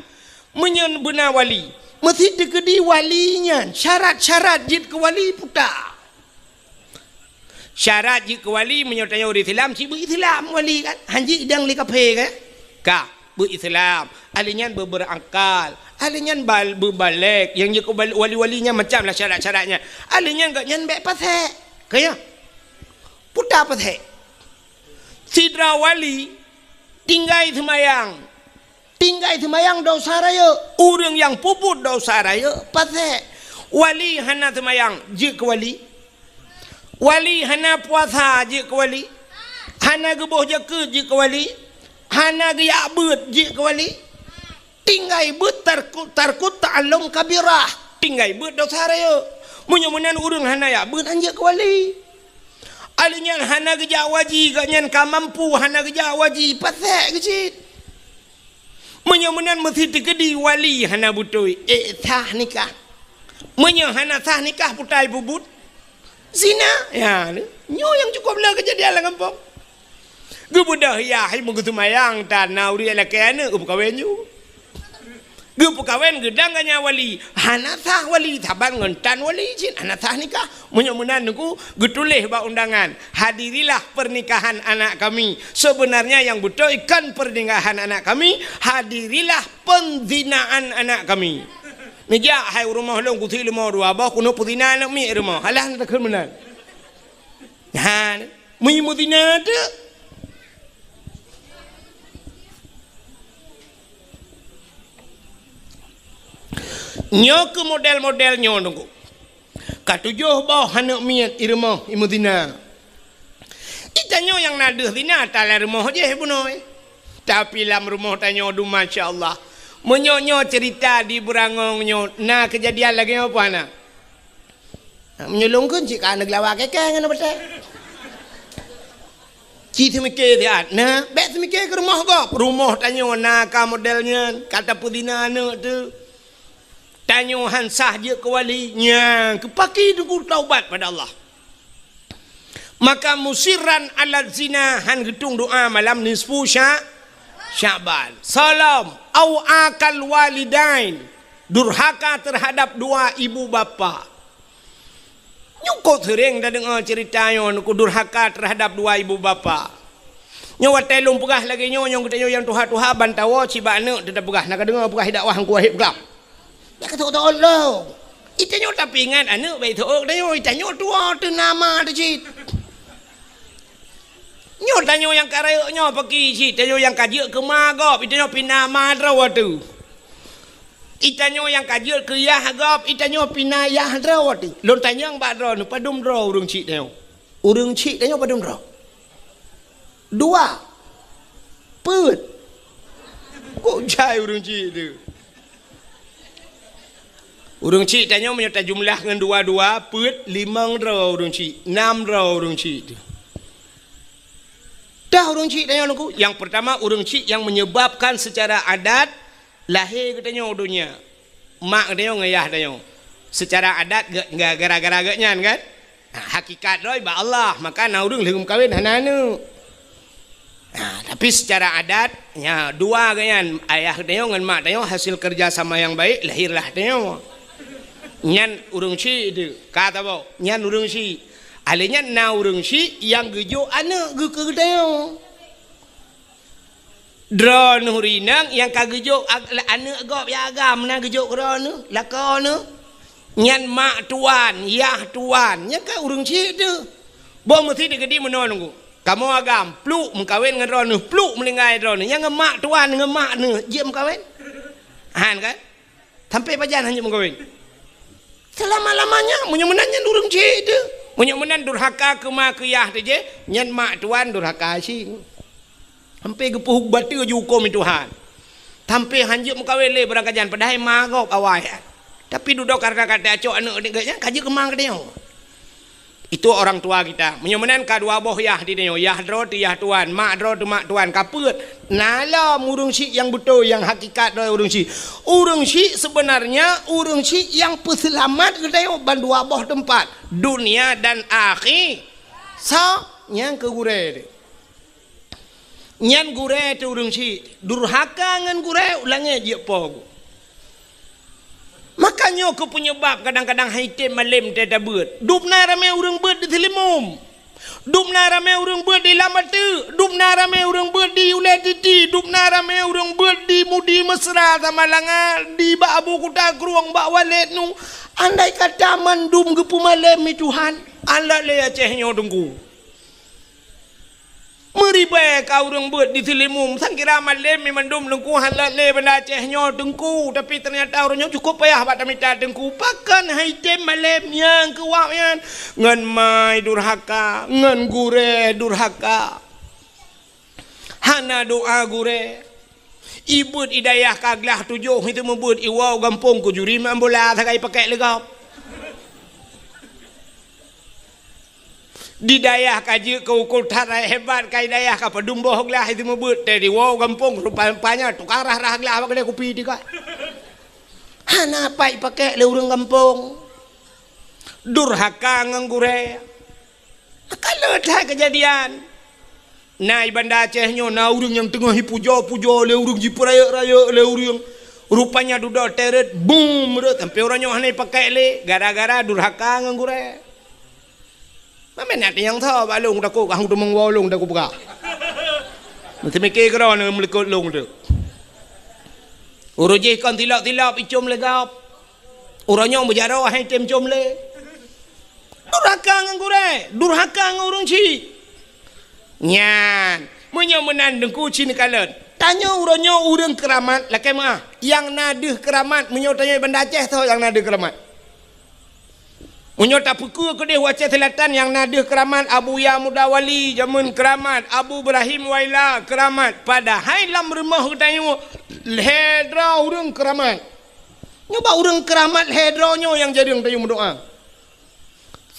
Meunyoe beuna wali, meusti teukeudi wali nyan syarat-syarat jeuet keu wali peue? Syarat jeuet keu wali meunyoe tanyoe ureueng Islam, cit beu Islam wali kan? Han jeuet idang lé kafé kan? Ka, beu Islam. Ahli nyan beu-, beurangkal. Ahli nyan bal-, beubalek. Nyang jeuet keu bal-, wali-wali nyan macam lah syarat-syaratnya. Ahli nyan gobnyan bèk pasék. Ka ya? Peue pasék? Sidroe wali tinggai seumayang. Tinggai seumayang dosa rayeuk. Ureueng nyang peubuet dosa rayeuk pasék. Wali hana seumayang, jeuet keu wali. Wali hana puasa, jeuet keu wali. Hana geuboh zakeuet, jeuet keu wali. Hana geujak beuet, jeuet keu wali. Tinggai beuet tarku-, tarkut ta'allum kabirah. Tinggai beuet dosa rayeuk. Meunyoe meunan ureueng hana jak beuet, han jeuet keu wali. Ahli nyan hana geujak waji, gobnyan ka mampu hana geujak waji, pasék keuh cit. Meunyoe meunan meusti teukeudi wali hana beutôi, eh, sah nikah. Meunyoe hana sah nikah, peue ipeubuet? Zina. Ya, ni. Nyoe nyang cukup le keujadian lam gampông. Geubeudôh yah hai meugeuseumayang tan na ureuëng lakée aneuëk geupeukawen ju. Geupeukawen geudang ganya wali, hana sah wali saban ngon tan wali cit hana sah nikah. Meunyoe meunan Teungku, geutuléh bak undangan, "Hadirilah pernikahan anak kami." Sebenarnya yang beutôi kan pernikahan anak kami, "Hadirilah penzinaan anak kami." Neujak hai u rumoh lôn kusi leumo dua boh keuneuk peuzina aneuëk miet rumoh. Alah na takheun meunan. Nah, meunyoe meuzina teuk. Nyoe keuh model-model nyoe Teungku. Ka tujoh boh aneuëk miet i rumoh i meuzina. Itanyoe nyang na deuh zina talam rumoh jih bunoe. Tapi lam rumoh tanyoe dum masya Allah. Meunyoe nyoe cerita di Beurangong nyoe na keujadian lagée nyoe peue hana? Meunyoe lôn kheun cit ka aneuk lawa keke ngon beutée. Ci seumike siat na, bék seumike keu rumoh gob. Rumoh tanyoe na ka model nyan, ka tapeuzina aneuëk teuh. Tanyoe han sah jeuet keu wali, nyan keu paki Teungku taubat pada Allah. Maka musirran ala zina han geutung doa malam nisfu sya-, Sya'ban. Salom, au akal walidain, durhaka terhadap dua ibu bapa. Nyoe kok seuréng tadeungoe cerita nyoe Teungku durhaka terhadap dua ibu bapa. Nyoe watée lôn peugah lagée nyoe, nyoe geutanyoe nyang tuha-tuha ban tawoe cit bak aneuëk teutab peugah, na ka deungoe peugah dakwah Teungku Wahid peugah. Dak keutok-tok lôn. Itanyoe tapeuingat aneuëk bék tok tanyoe, itanyoe tuwoe teuh na ma teuh cit. Nyoe tanyoe nyang ka rayeuk nyoe paki cit, tanyoe nyang ka jeuet keu ma gob, itanyoe pih na ma droe teuh. Itanyoe nyang ka jeuet keu yah gob, itanyoe pih na yah droe teuh. Lôn tanyong bak droeneuh, padum droe ureuëng chik tanyoe? Ureuëng chik tanyoe padum droe? Dua. Peuet. Kok jai ureuëng chik teuh? Ureuëng chik tanyoe meunyoe tajumlah ngon dua-dua, peuet, limong droe ureuëng chik, nam droe ureuëng chik teuh. Dah ureuëng chik tanyoe Teungku, nyang pertama ureuëng chik nyang menyebabkan secara adat lahé geutanyoe u donya. Mak geutanyoe ngon yah tanyoe. Secara adat ge-, ge-, gara-gara geuh nyan kan? Ha, hakikat droe bak Allah, maka na ureuëng lheueh meukawen hana aneuëk. Ha, tapi secara adat, nya dua geuh nyan, ayah tanyoe ngon mak tanyoe hasil kerja sama yang baik, lahirlah tanyoe. Nyan ureuëng chik teuh, ka tabok, nyan ureuëng chik. Alé nyan na ureuëng chik nyang geujok aneuëk geuh keu geutanyoe. Droeneuh rinang nyang ka geujok ag-, aneuëk gob nyang agam na geujok keu droeneuh, lakoe neuh. Nyan mak tuan, yah tuan, nyan ka ureuëng chik teuh. Boh meusi teukeudi meunoe Teungku. Kamoe agam, pluk meukawen ngon droeneuh, pluk meuninggai droeneuh. Nyang ngon mak tuan, ngon mak neuh, jeuet meukawen? Han kan? Sampai pajan hana meukawen. Selama-lamanya, meunyoe meunan nyan ureuëng chik teuh. Meunyoe meunan durhaka keu ma keu yah teuh jih, nyan mak tuan durhaka chik. Sampai geupeuhu bateue jihukôm Tuhan. Sampai hanjeuet meukawen lé barangkajan, padahai ma gob awai. Tapi dudoe karena ka tacok aneuëk geuh nyan, ka jeuet keu ma geutanyoe. Itu orang tua kita. Meunyoe meunan ka dua boh yah di tanyoe, yah droe teuh yah tuan, mak droe teuh mak tuan, ka peuet. Na lom ureuëng chik nyang beutôi, nyang hakikat droe ureuëng chik. Ureuëng chik sebenarnya ureuëng chik nyang peuseulamat geutanyoe ban dua boh teumpat, dunia dan akhi-, sa nyang keu gurée teuh. Nyan gurée teuh ureuëng chik, durhaka ngon gurée u langét jeuet po geuh. Maka nyoe keuh peunyebab kadang-kadang han item malém teutabeuet. Dum na ramé ureuëng beuet di Seulimeum. Dum na ramé ureuëng beuet di Lam Ateuek. Dum na ramé ureuëng beuet di Ulée Titi. Dum na ramé ureuëng beuet di Mudi Mesra Samalanga, di bak Abu Kuta Krueng, bak Walet nu. Andai kata mandum geupeumalém lé Tuhan, alah lé Aceh nyoe Teungku. Meuribée ka ureuëng beuet di Seulimeum, sang kira malém mandum Teungku, han lé Banda Aceh nyoe Teungku, tapi teunyata ureuëng nyoe cukup payah bak tamita Teungku. Pakon han item malém nyang keu wak nyan? Ngon ma durhaka, ngon gurée durhaka. Hana doá gurée. Ibeuet i dayah ka glah tujoh, itu meubeuet iwoe gampông keu juri main bola sagai pakek lé gob. Di dayah ka jeuet keu ukeue that hebat, ka i dayah ka padum boh glah itu meubeuet, teuh diwoe gampông rupa-rupanya tukang rhah-rhah glah bak keude kupi teuka. Hana pat ipakek lé ureuëng gampông. Durhaka ngon gurée. Ka le that keujadian. Na i Banda Aceh nyoe na ureuëng nyang teungoh jipujoe-pujoe lé ureuëng, jipeurayeuk-rayeuk lé ureuëng. Rupanya dudoe teuret, bum, rot sampoe uroe nyoe hana jipakai lé gara-gara durhaka ngon gurée. Mamén na nyang tho bak lôn takot, kah teumong woe lôn takot peugah. Meuteumike keudroe neuh meulikot lôn teuk. Uroe jih kon tilok-tilok icom lé gob. Uroe nyoe meujaroe hai tem com lé. Durhaka ngon gurée, durhaka ngon ureuëng chik. Nyan, meunyoe meunan Teungku ci neukalon. Tanyoe uroe nyoe ureuëng keuramat lakée meuah. Nyang na deuh keuramat meunyoe tanyoe Banda Aceh tho nyang na deuh keuramat. Meunyoe tapeukeue keudeh u Aceh Selatan nyang na deuh keuramat, Abuya Muda Wali jameun keuramat, Abu Ibrahim Waila keuramat. Padahai lam rumoh geutanyoe lhée droe ureuëng keuramat. Nyoe bak ureuëng keuramat lhée droe nyoe nyang jareueng tanyoe meudoá.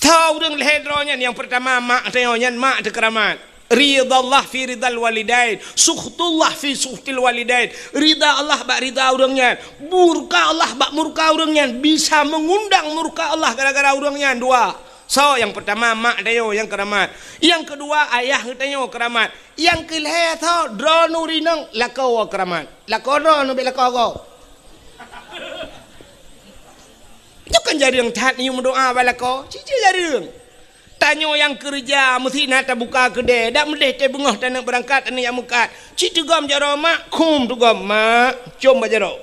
Tho ureuëng lhée droe nyan, nyang peurtama mak tanyoe nyan mak teukeuramat. Ridallah fi ridal walidain, sukhtullah fi sukhtil walidain. Rida Allah bak rida ureuëng nyan, murka Allah bak murka ureuëng nyan, bisa meungundang murka Allah gara-gara ureuëng nyan dua. Soe nyang peurtama mak tanyoe nyang keuramat. Nyang keudua ayah geutanyoe keuramat. Nyang keulhée tho droeneuh ureuëng inong lakoe keuramat. Lakoe droeneuh bék lakoe gob. Nyoe kan jareueng that neuyue meudoá bak lakoe, cit-cit jareueng. Tanyoe nyang keureuja meusti na tabuka keudée, dak meudeh teuh beungoh taneuk beurangkat aneuk nyang meukat. Cit teugom jaroe mak, khum teugom mak, com bak jaroe.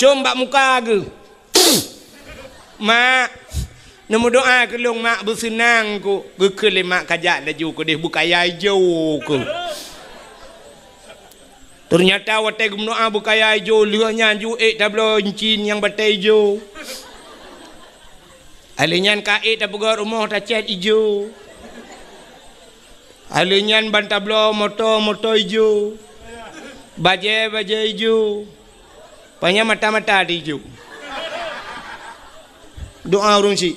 Com bak muka geuh. Mak, neumeudoá keu lôn mak, beuseunang ku. Geukheun lé mak kajak laju keudeh beukaya ijo ku. Teunyata watée geumeudoá beukaya ijo, lheueh nyan ju ék tabloe incin nyang batée ijo. Alheuh nyan ka ék tapeugét rumoh tacét ijo. Alheuh nyan ban tabloe moto, moto ijo. Bajée, bajée ijo. Panyang mata-mata di ju. Doá ureuëng chik.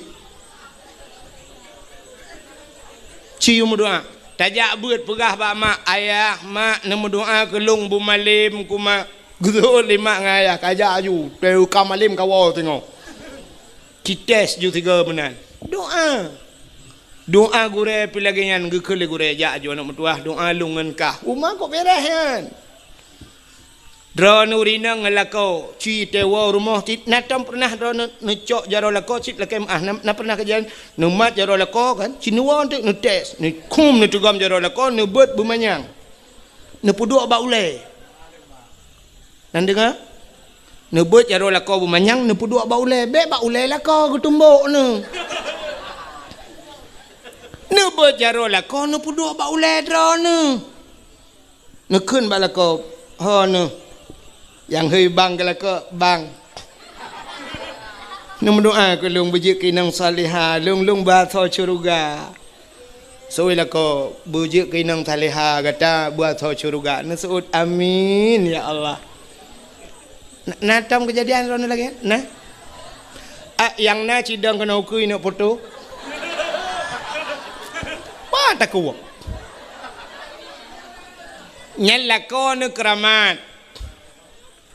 Ci yue meudoá. Tajak beuet peugah bak mak, "Ayah, mak, neumeudoá keu lôn beumalem ku mak." Geuseuôt lé mak ngon ayah, kajak ju. Teuka malem kawoe singoh. Cites ju sigoe meunan. Doá. Doá gurée pih lagée nyan geukheun lé gurée, "Jak ju aneuëk meutuwah, doá lôn ngon kah." Uma kok beres nyan. Droeneuh ureuëng inong ngon lakoe, ci teuwoe rumoh cit, na tom peureunah droeneuh neucok jaroe lakoe cit lakée meuah, na, na peureunah kejadian neumat jaroe lakoe kan, ci neuwoe teuk neutes, neukhum neuteugom jaroe lakoe, neubeuet beumanyang. Neupeuduek bak ulée. Nan deungoe? Neubeuet jaroe lakoe beumanyang, neupeuduek bak ulée. Bék bak ulée lakoe geutumbok neuh. Neubeuet jaroe lakoe, neupeuduek bak ulée droeneuh. Neukheun bak lakoe, "Ho neuh, nyang hei bang keu lakoe, bang. Neumeudoá keu lôn beujeuet keu inong salihah, lôn, lôn beuasoe syeuruga." Seuôt lakoe, "Beujeuet keu inong salihah gata beuasoe syeuruga." Neuseuôt, "Amin, ya Allah." Na, na tom keujadian droeneuh lagée nyan? Na? Ah, nyang na cidong keunoe ukui neuk poto. Wah, takuwok. Nyan lakoe neuh keuramat.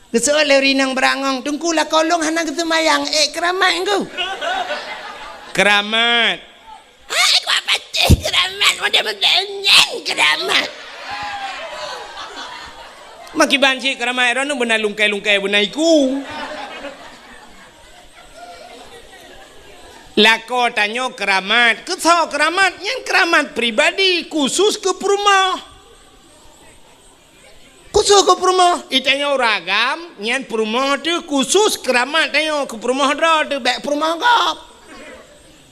Geuseuôt lé ureuëng inong beurangong, "Teungku, lakoe lôn hana geuseumayang, ék keuramat ku?" Keuramat. "Hai, ku patéh keuramat, model-model nyan keuramat." Makiban cit keuramat, droeneuh beuna lungkai-lungkai beuna iku. Lakoe tanyoe keuramat. Keu soe keuramat? Nyan keuramat pribadi, khusus keu peurumoh. Khusus keu peurumoh, i tanyoe ureuëng agam, nyan peurumoh teuh khusus keuramat tanyoe, keu peurumoh droe teuh bék peurumoh gob.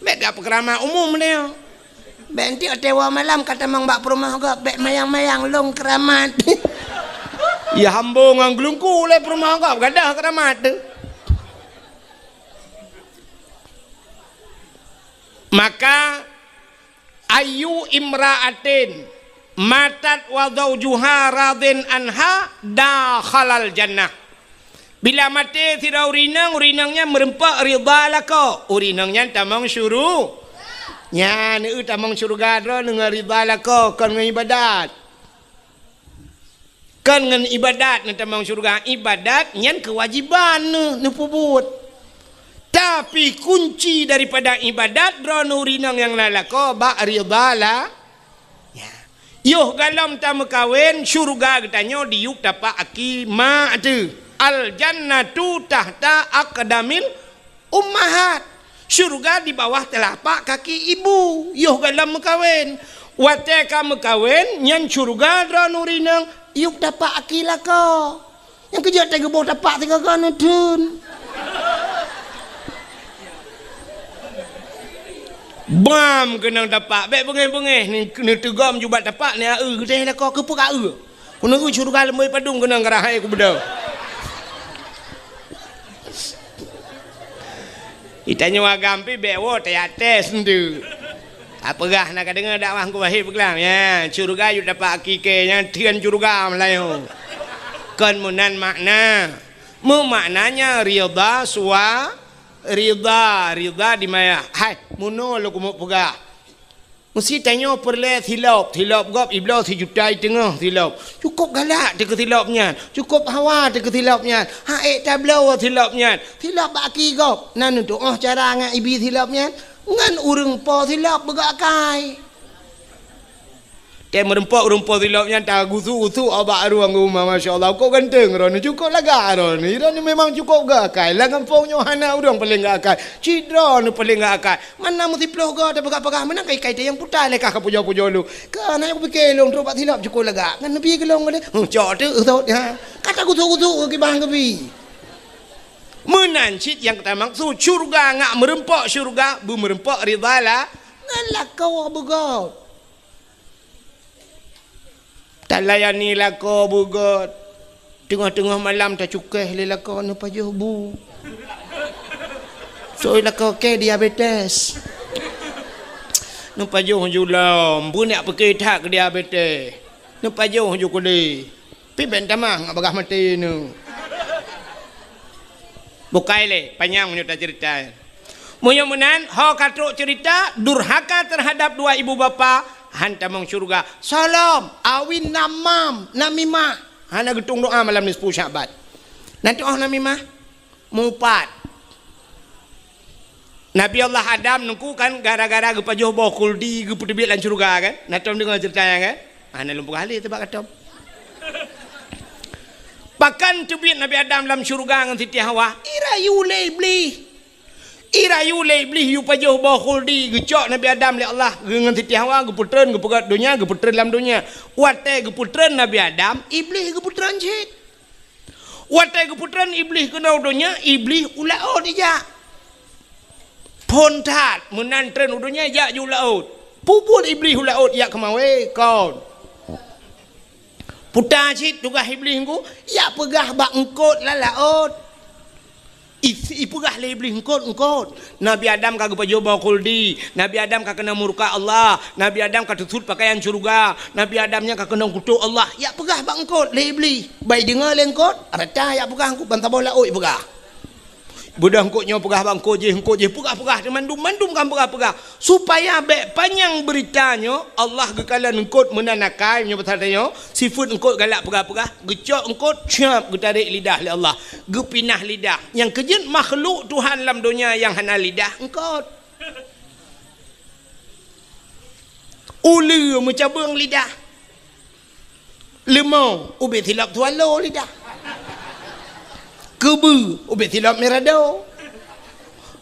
Bék gak peukeuramat umum tanyoe. Bék enteuk watée woe malam ka tamong bak peurumoh gob, bék mayang-mayang lôn keuramat. Ya hambo ngon geulungku lé peurumoh gob, gadôh keuramat teuh. Maka, "Ayyu imra'atin matat wa zaujuha radin anha dakhalal jannah." Bila maté sidroe ureuëng inong, ureuëng inong nyan meureumpok rida lakoe, ureuëng inong nyan tamong syuru-, nyan, eu, tamong syeuruga droeneuh ngon rida lakoe, kon ngon iébadat. Kon ngon iébadat neutamong syeuruga, iébadat nyan keuwajéban neuh neupeubuet. Tapi kunci daripada ibadat droeneuh ureueng inong nyang na lakoe bak ridha la-, ya. Yoh galom tameukawen, syuruga geutanyoe diyueb tapak aki ma teuh. Al jannatu tahta aqdamil ummahat. Syuruga di bawah teulapak kaki ibu, yoh galom meukawen. Watée ka meukawen, nyan syuruga droeneuh ureueng inong yueb tapak aki lakoe. Nyang keujeuet teuh geuboh tapak sigoe-goe neutheun. Bam keunong tapak, bék beungéh-beungéh, ni-, neuteugom jubak tapak, ni eu geutéh lakoe keupeue ka eu. Keuneuk syuruga leumboi padum keunong geurahai kubeudôh. Itanyoe agam pih bék woe teuyaté seundeue. Apeugah na ka deungoe dakwah Teungku Wahid peugah, ya, syuruga yue dapat hakiki nyan theun syuruga meulayeue. Kon meunan makna. Meumaknanya ridha sua-, ridha, ridha di maya. Hai, meunoe lôn keumeung peugah. Meusi tanyoe peureulée silop, silop gob ibloe sijuta iteungoh silop. Cukôp galak teuh keu silop nyan, cukôp hawa teuh keu silop nyan. Hak ék tabloe silop nyan, silop bak aki gob. Na neutuoh cara ngon ibi silop nyan? Ngon ureuëng po silop beugok akai. Tée meureumpok ureuëng po silop nyan tagusu-gusu bak rueng uma, masya Allah, kok ganteng droeneuh, cukôp lagak droeneuh. Droeneuh memang cukôp gok akai. Lam gampông nyoe hana ureuëng paleng gok akai. Cit droeneuh paleng gok akai. Mana meusiplôh goe tapeugah-peugah meunan kai-kai teuh nyang puta lé kah ka pujoe-pujoe lôn. Ka na nyang kupike lôn trok bak silop cukôp lagak. Ngon neubi keu lôn ngon lé. Huh, cok teuh sot, ha. Ka tagusu-gusu keu kibang keubi. Meunan cit nyang tamaksud syurga ngat meureumpok syurga, beumeureumpok ridha la-, ngon lakoe beugôt. Talayani lakoe beugôt. Teungoh-teungoh malam tacukéh lé lakoe neupajoh bu. Soe lakoe kée diabetes. Neupajoh ju lom, beunyak peuke that keu diabetes. Neupajoh ju keudeh. Pih ben tamah ngat bagah maté nyoe. Bukai lé, panyang meunyoe taceurita. Meunyoe meunan, ho ka trok ceurita, durhaka teuhadab dua ibu bapa, han tamong syeuruga. Solom, awin namam, namimah. Hana geutueng doá malam nisfu Sya'ban. Nanti oh namimah, mupat. Nabi Allah Adam nungku kan gara-gara geupajoh boh khuldi geupeuteubiet lam syeuruga kan? Na tom deungoe ceurita nyan kan? Hana lôn peugah lé teuh bak katom. Pakon teubiet Nabi Adam lam syeuruga ngon Siti Hawa? Irayu lé Iblih. Irayu lé Iblih yue pajoh boh khuldi geucok Nabi Adam lé Allah ngon Siti Hawa geupeutreun geupeugöt donya, geupeutreun lam donya. Watée geupeutreun Nabi Adam, Iblih geupeutreun cit. Watée geupeutreun Iblih keunoe donya, Iblih u laôt ijak. Phon that meunan treun u donya ijak ju u laôt. Peue buet Iblih u laôt ijak keumawé kon? Puta cit tugaih Iblih nyoe, ijak peugah bak eungkôt lam laôt. I-, ipeugah lé Iblih eungkôt-eungkôt. Nabi Adam ka geupajoh boh khuldi. Nabi Adam ka keunong murka Allah. Nabi Adam ka teusut pakaian syeuruga. Nabi Adam nyan ka keunong kutok Allah. Ijak peugah bak eungkôt lé Iblih. Bai deungoe lé eungkôt, rata ijak peugah eungkôt ban saboh laôt ipeugah. Beudôh eungkôt nyoe peugah bak eungkôt jéh, eungkôt jéh peugah-peugah, mandum-mandum kan peugah-peugah. Supaya bék panyang beurita nyoe, Allah geukalon eungkôt meunan akai nyoe pasal tanyoe, sifeuet eungkôt galak peugah-peugah, geucok eungkôt, cap, geutarek lidah lé Allah, geupinah lidah. Nyang keujeuet makhluk Tuhan lam donya nyang hana lidah, eungkôt. Uleue meucabeueng lidah. Leumo ubit silop swallow lidah. Keubeue ubit silop mirado.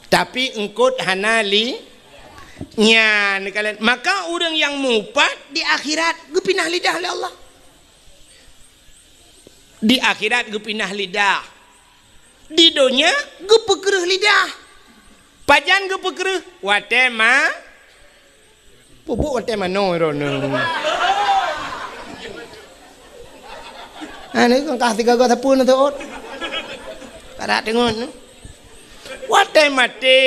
Tapi eungkôt hana li-, nyan kalon. Maka ureuëng nyang mupat di akhirat geupinah lidah lé Allah. Di akhirat geupinah lidah. Di donya geupeukreueh lidah. Pajan geupeukreueh? Watée ma-, pupuk watée manoe droeneuh. Anu kan kah tiga gok sapeue na teuôt. Padat teungon. Watée maté.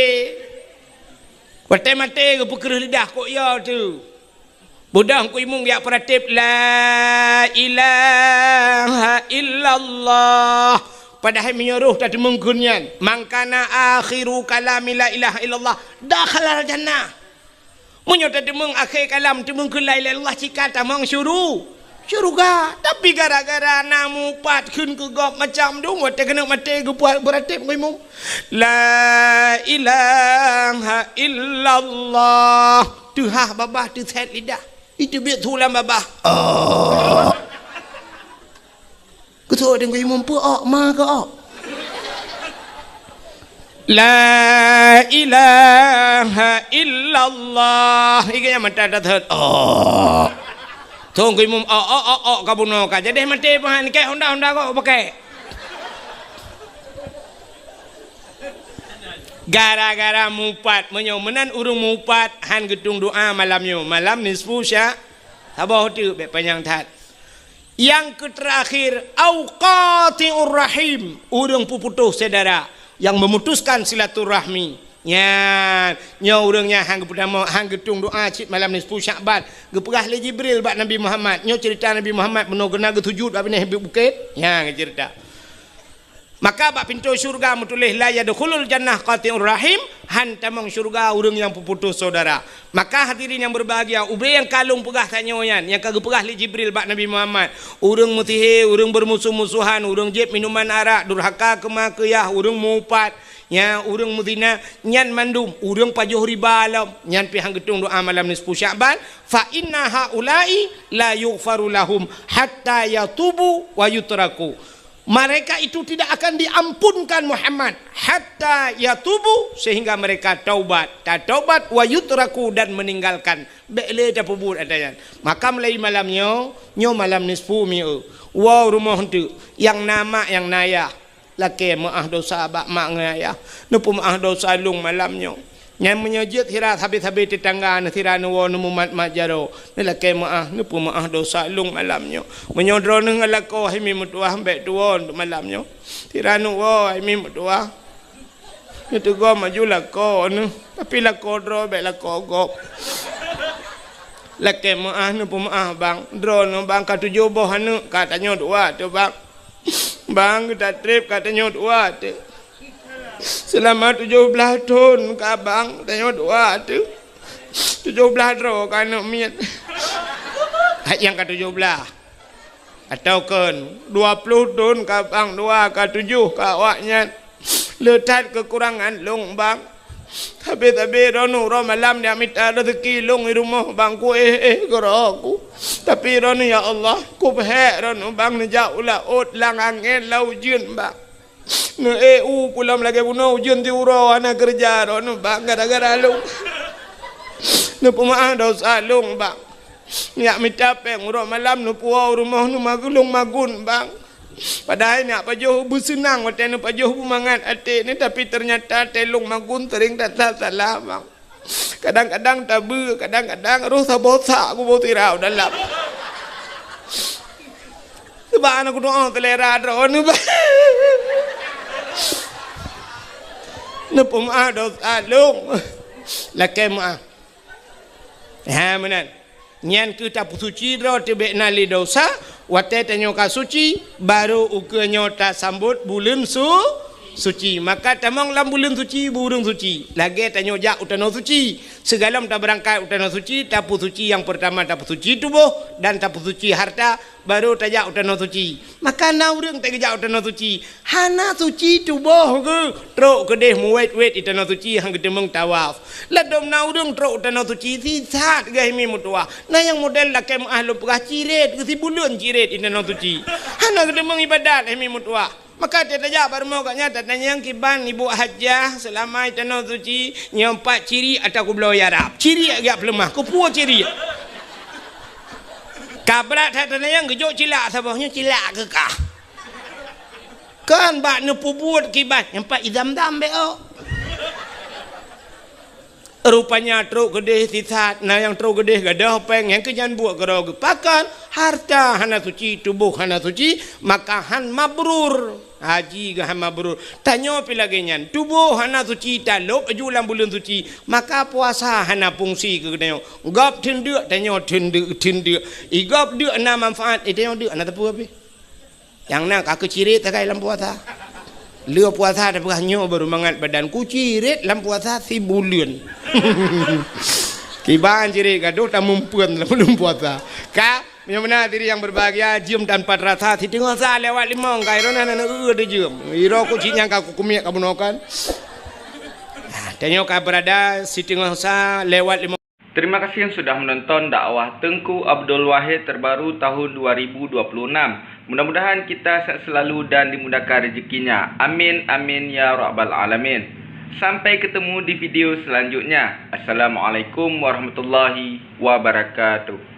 Watée maté geupeukreueh lidah kok ya tu. Beudôh Teungku Imum jak peuratéb, "La ilaha illallah." Padahai meunyoe roh tateumeung kheun nyan, "Man kana akhiru kalami la ilaha illallah, dakhalal jannah." Meunyoe tateumeung akhé kalam teumeung kheun la ilaha illallah, cit ka tamong syuru-, syeuruga. Tapi gara-gara na mupat kheun keu gob macam dum, watée keuneuk maté geupuat beuratéb ngon imum, "La ilaha illallah." Teuhah babah teusét lidah. Iteubiet su lam babah. Oh. Keusoe deungon imum peue ok, ma keu ok. "La ilaha illallah." Iga nyang mata dah thot. Oh. Thong keu imum ok, ok, ok, ok, ka bunoe ka. Jadi maté pahan kek honda-honda kok pakai. Gara-gara mupat, meunyoe meunan ureuëng mupat han geutung doa malam nyoe, malam nisfu sya-, saboh teuk bék panyang that. Nyang keuterakhir, au qati'ur rahim, ureuëng peuputôh syedara, yang memutuskan silaturahmi. Nyan, nyoe ureuëng nyang han geupeutamong, han geutung doa cit malam nisfu Syakban. Geupeugah lé Jibril bak Nabi Muhammad, nyoe cerita Nabi Muhammad meunoe geuna geusujut bak binéh bukét. Nyan cerita. Maka bak pintoe syeuruga meutuléh, "La yadkhulul jannah qati'ur rahim," han tamong syeuruga ureuëng nyang peuputôh syedara. Maka hadirin nyang berbahagia, ubé nyang ka lôn peugah tanyoe nyan, nyang ka geupeugah lé Jibril bak Nabi Muhammad, ureuëng meusihé, ureuëng beurmusoh-musohan, ureuëng jieb minuman arak, durhaka keu ma keu yah, ureuëng mupat, nya ureuëng meuzina, nyan mandum ureuëng pajoh riba lom, nyan pih han geutung doa malam nisfu Syakban, "Fa inna haula'i la yughfaru lahum hatta yatubu wa yutraku." Mereka itu tidak akan diampunkan Muhammad hatta yatubu, sehingga mereka taubat, tataubat, wa yutraku, dan meninggalkan. Bék lé tapeubuet ata nyan. Maka mulai malam nyoe, nyoe malam nisfu mi'u. Woe rumoh teuk, nyang na mak, nyang na yah. Lakée meuáh dosa bak mak ngon ayah. Neupeumeuáh dosa lôn malam nyoe. Nyan meunyoe jeuet sira sabe-sabe teutangga, neusira neuwoe neumumat-mat jaroe, neulakée meuáh, neupeumeuáh dosa lôn malam nyoe. Meunyoe droeneuh ngon lakoe hai mi meutuwah, bék tuwoe malam nyoe. Sira neuwoe hai mi meutuwah. Neuteugom aju lakoe neuh, tapi lakoe droe bék lakoe gob. Lakée meuáh, neupeumeuáh bang. Droeneuh bang ka tujoh boh aneuëk, ka tanyoe dua teuh bang. Bang, geuta treb ka tanyoe dua teuh. Seulama tujoh blaih thon ka bang tanyoe dua teuh. Tujoh blaih droe ka aneuëk miet. Hai nyang ka tujoh blaih. Atawa kon dua ploh thon ka bang dua, ka tujoh ka awaknyan. Le that keukurangan lôn bang. Sabe-sabe droeneuh uroe malam neujak mita rezeki lôn di rumoh bang, kuéh-éh keudroe ku. Tapi droeneuh ya Allah, kupeuhék droeneuh bang neujak u laôt lam angén lam ujeuen bang. Neuék u pulang lagée bunoe ujeuen siuroe hana keureuja droeneuh bang gara-gara lôn. Neupeumeuáh dosa lôn bang. Neujak mita péng uroe malam neupuwoe u rumoh neumagun lôn magun bang. Padahai neujak pajoh beuseunang watée neupajoh beumangat até neuh, tapi teunyata watée lôn magun seuring that salah bang. Kadang-kadang tabeue, kadang-kadang roh saboh sak kuboh sira u dalam. Sabab hana kudoa seulera droeneuh bang. Neupeumeuáh dosa lôn. Lakée meuáh. Ha meunan. Nyan keuh tapeusuci droe teuh bék na lé dosa, watée tanyoe ka suci, barô ukeue nyoe tasambot buleuen su-, suci. Maka tamong lam buleuen suci, bu ureuëng suci. Lagée tanyoe jak u tanoh suci. Sigohlom tabeurangkat u tanoh suci, tapeusuci nyang peurtama tapeusuci tuboh dan tapeusuci hareuta, barô tajak u tanoh suci. Maka na ureuëng teuk geujak u tanoh suci, hana suci tuboh geuh, trok keudeh meuwét-wét di tanoh suci han geuteumeung tawaf. Ladôm na ureuëng trok u tanoh suci sisat geuh hai mi meutuwah. Na nyang model lakée meuáh lôn peugah cirét, geuh sibuleuen cirét di tanoh suci. Hana geuteumeung iébadat hai mi meutuwah. Maka watée tajak bak rumoh gobnyan tatanyong kiban ibu hajah seulama di tanoh suci, nyoe pat ciri ata kubloe ya Rab. Ciri jak peuleumah, keupeue ciri. Ka brat that tatanyong geujok cilak saboh nyoe cilak keu kah. Kan bak neupeubuet kiban nyang pat i Zam-Zam bék ôk. Rupanya trok keudeh sisat, na nyang trok keudeh gadôh péng, nyang keu nyan buet keudroe geuh. Pakon? Hareuta hana suci, tuboh hana suci, maka han mabrur. Haji geuh han mabrur. Tanyoe pih lagée nyan, tuboh hana suci, talôb aju lam buleuen suci, maka puasa hana fungsi keu geutanyoe. Gob theun deuk, tanyoe theun deuk, theun deuk. I gob deuk na manfaat, i tanyoe deuk hana teupeu pih. Nyang na ka keuh cirét sagai lam puasa. Lheueh puasa tapeugah nyoe baru mangat badan ku cirét lam puasa sibuleuen. Kiban cirét gadôh tamumpeuen lam buleuen puasa. Ka Meunyoe meunan diri nyang berbahagia, jeuem tanpa terasa, siteungoh sa lewat limong, ka iroh na, na, na, eu, eu, jeuem. Iroh ku cit nyang ka kukumiek ka bunoe kan. Nah, tanyoe ka berada siteungoh sa lewat limong. Terima kasih yang sudah menonton dakwah Teungku Abdul Wahid terbaru tahun dua ribu dua puluh enam. Mudah-mudahan kita sehat selalu dan dimudahkan rezekinya. Amin, amin, ya rabbal alamin. Sampai ketemu di video selanjutnya. Assalamualaikum warahmatullahi wabarakatuh.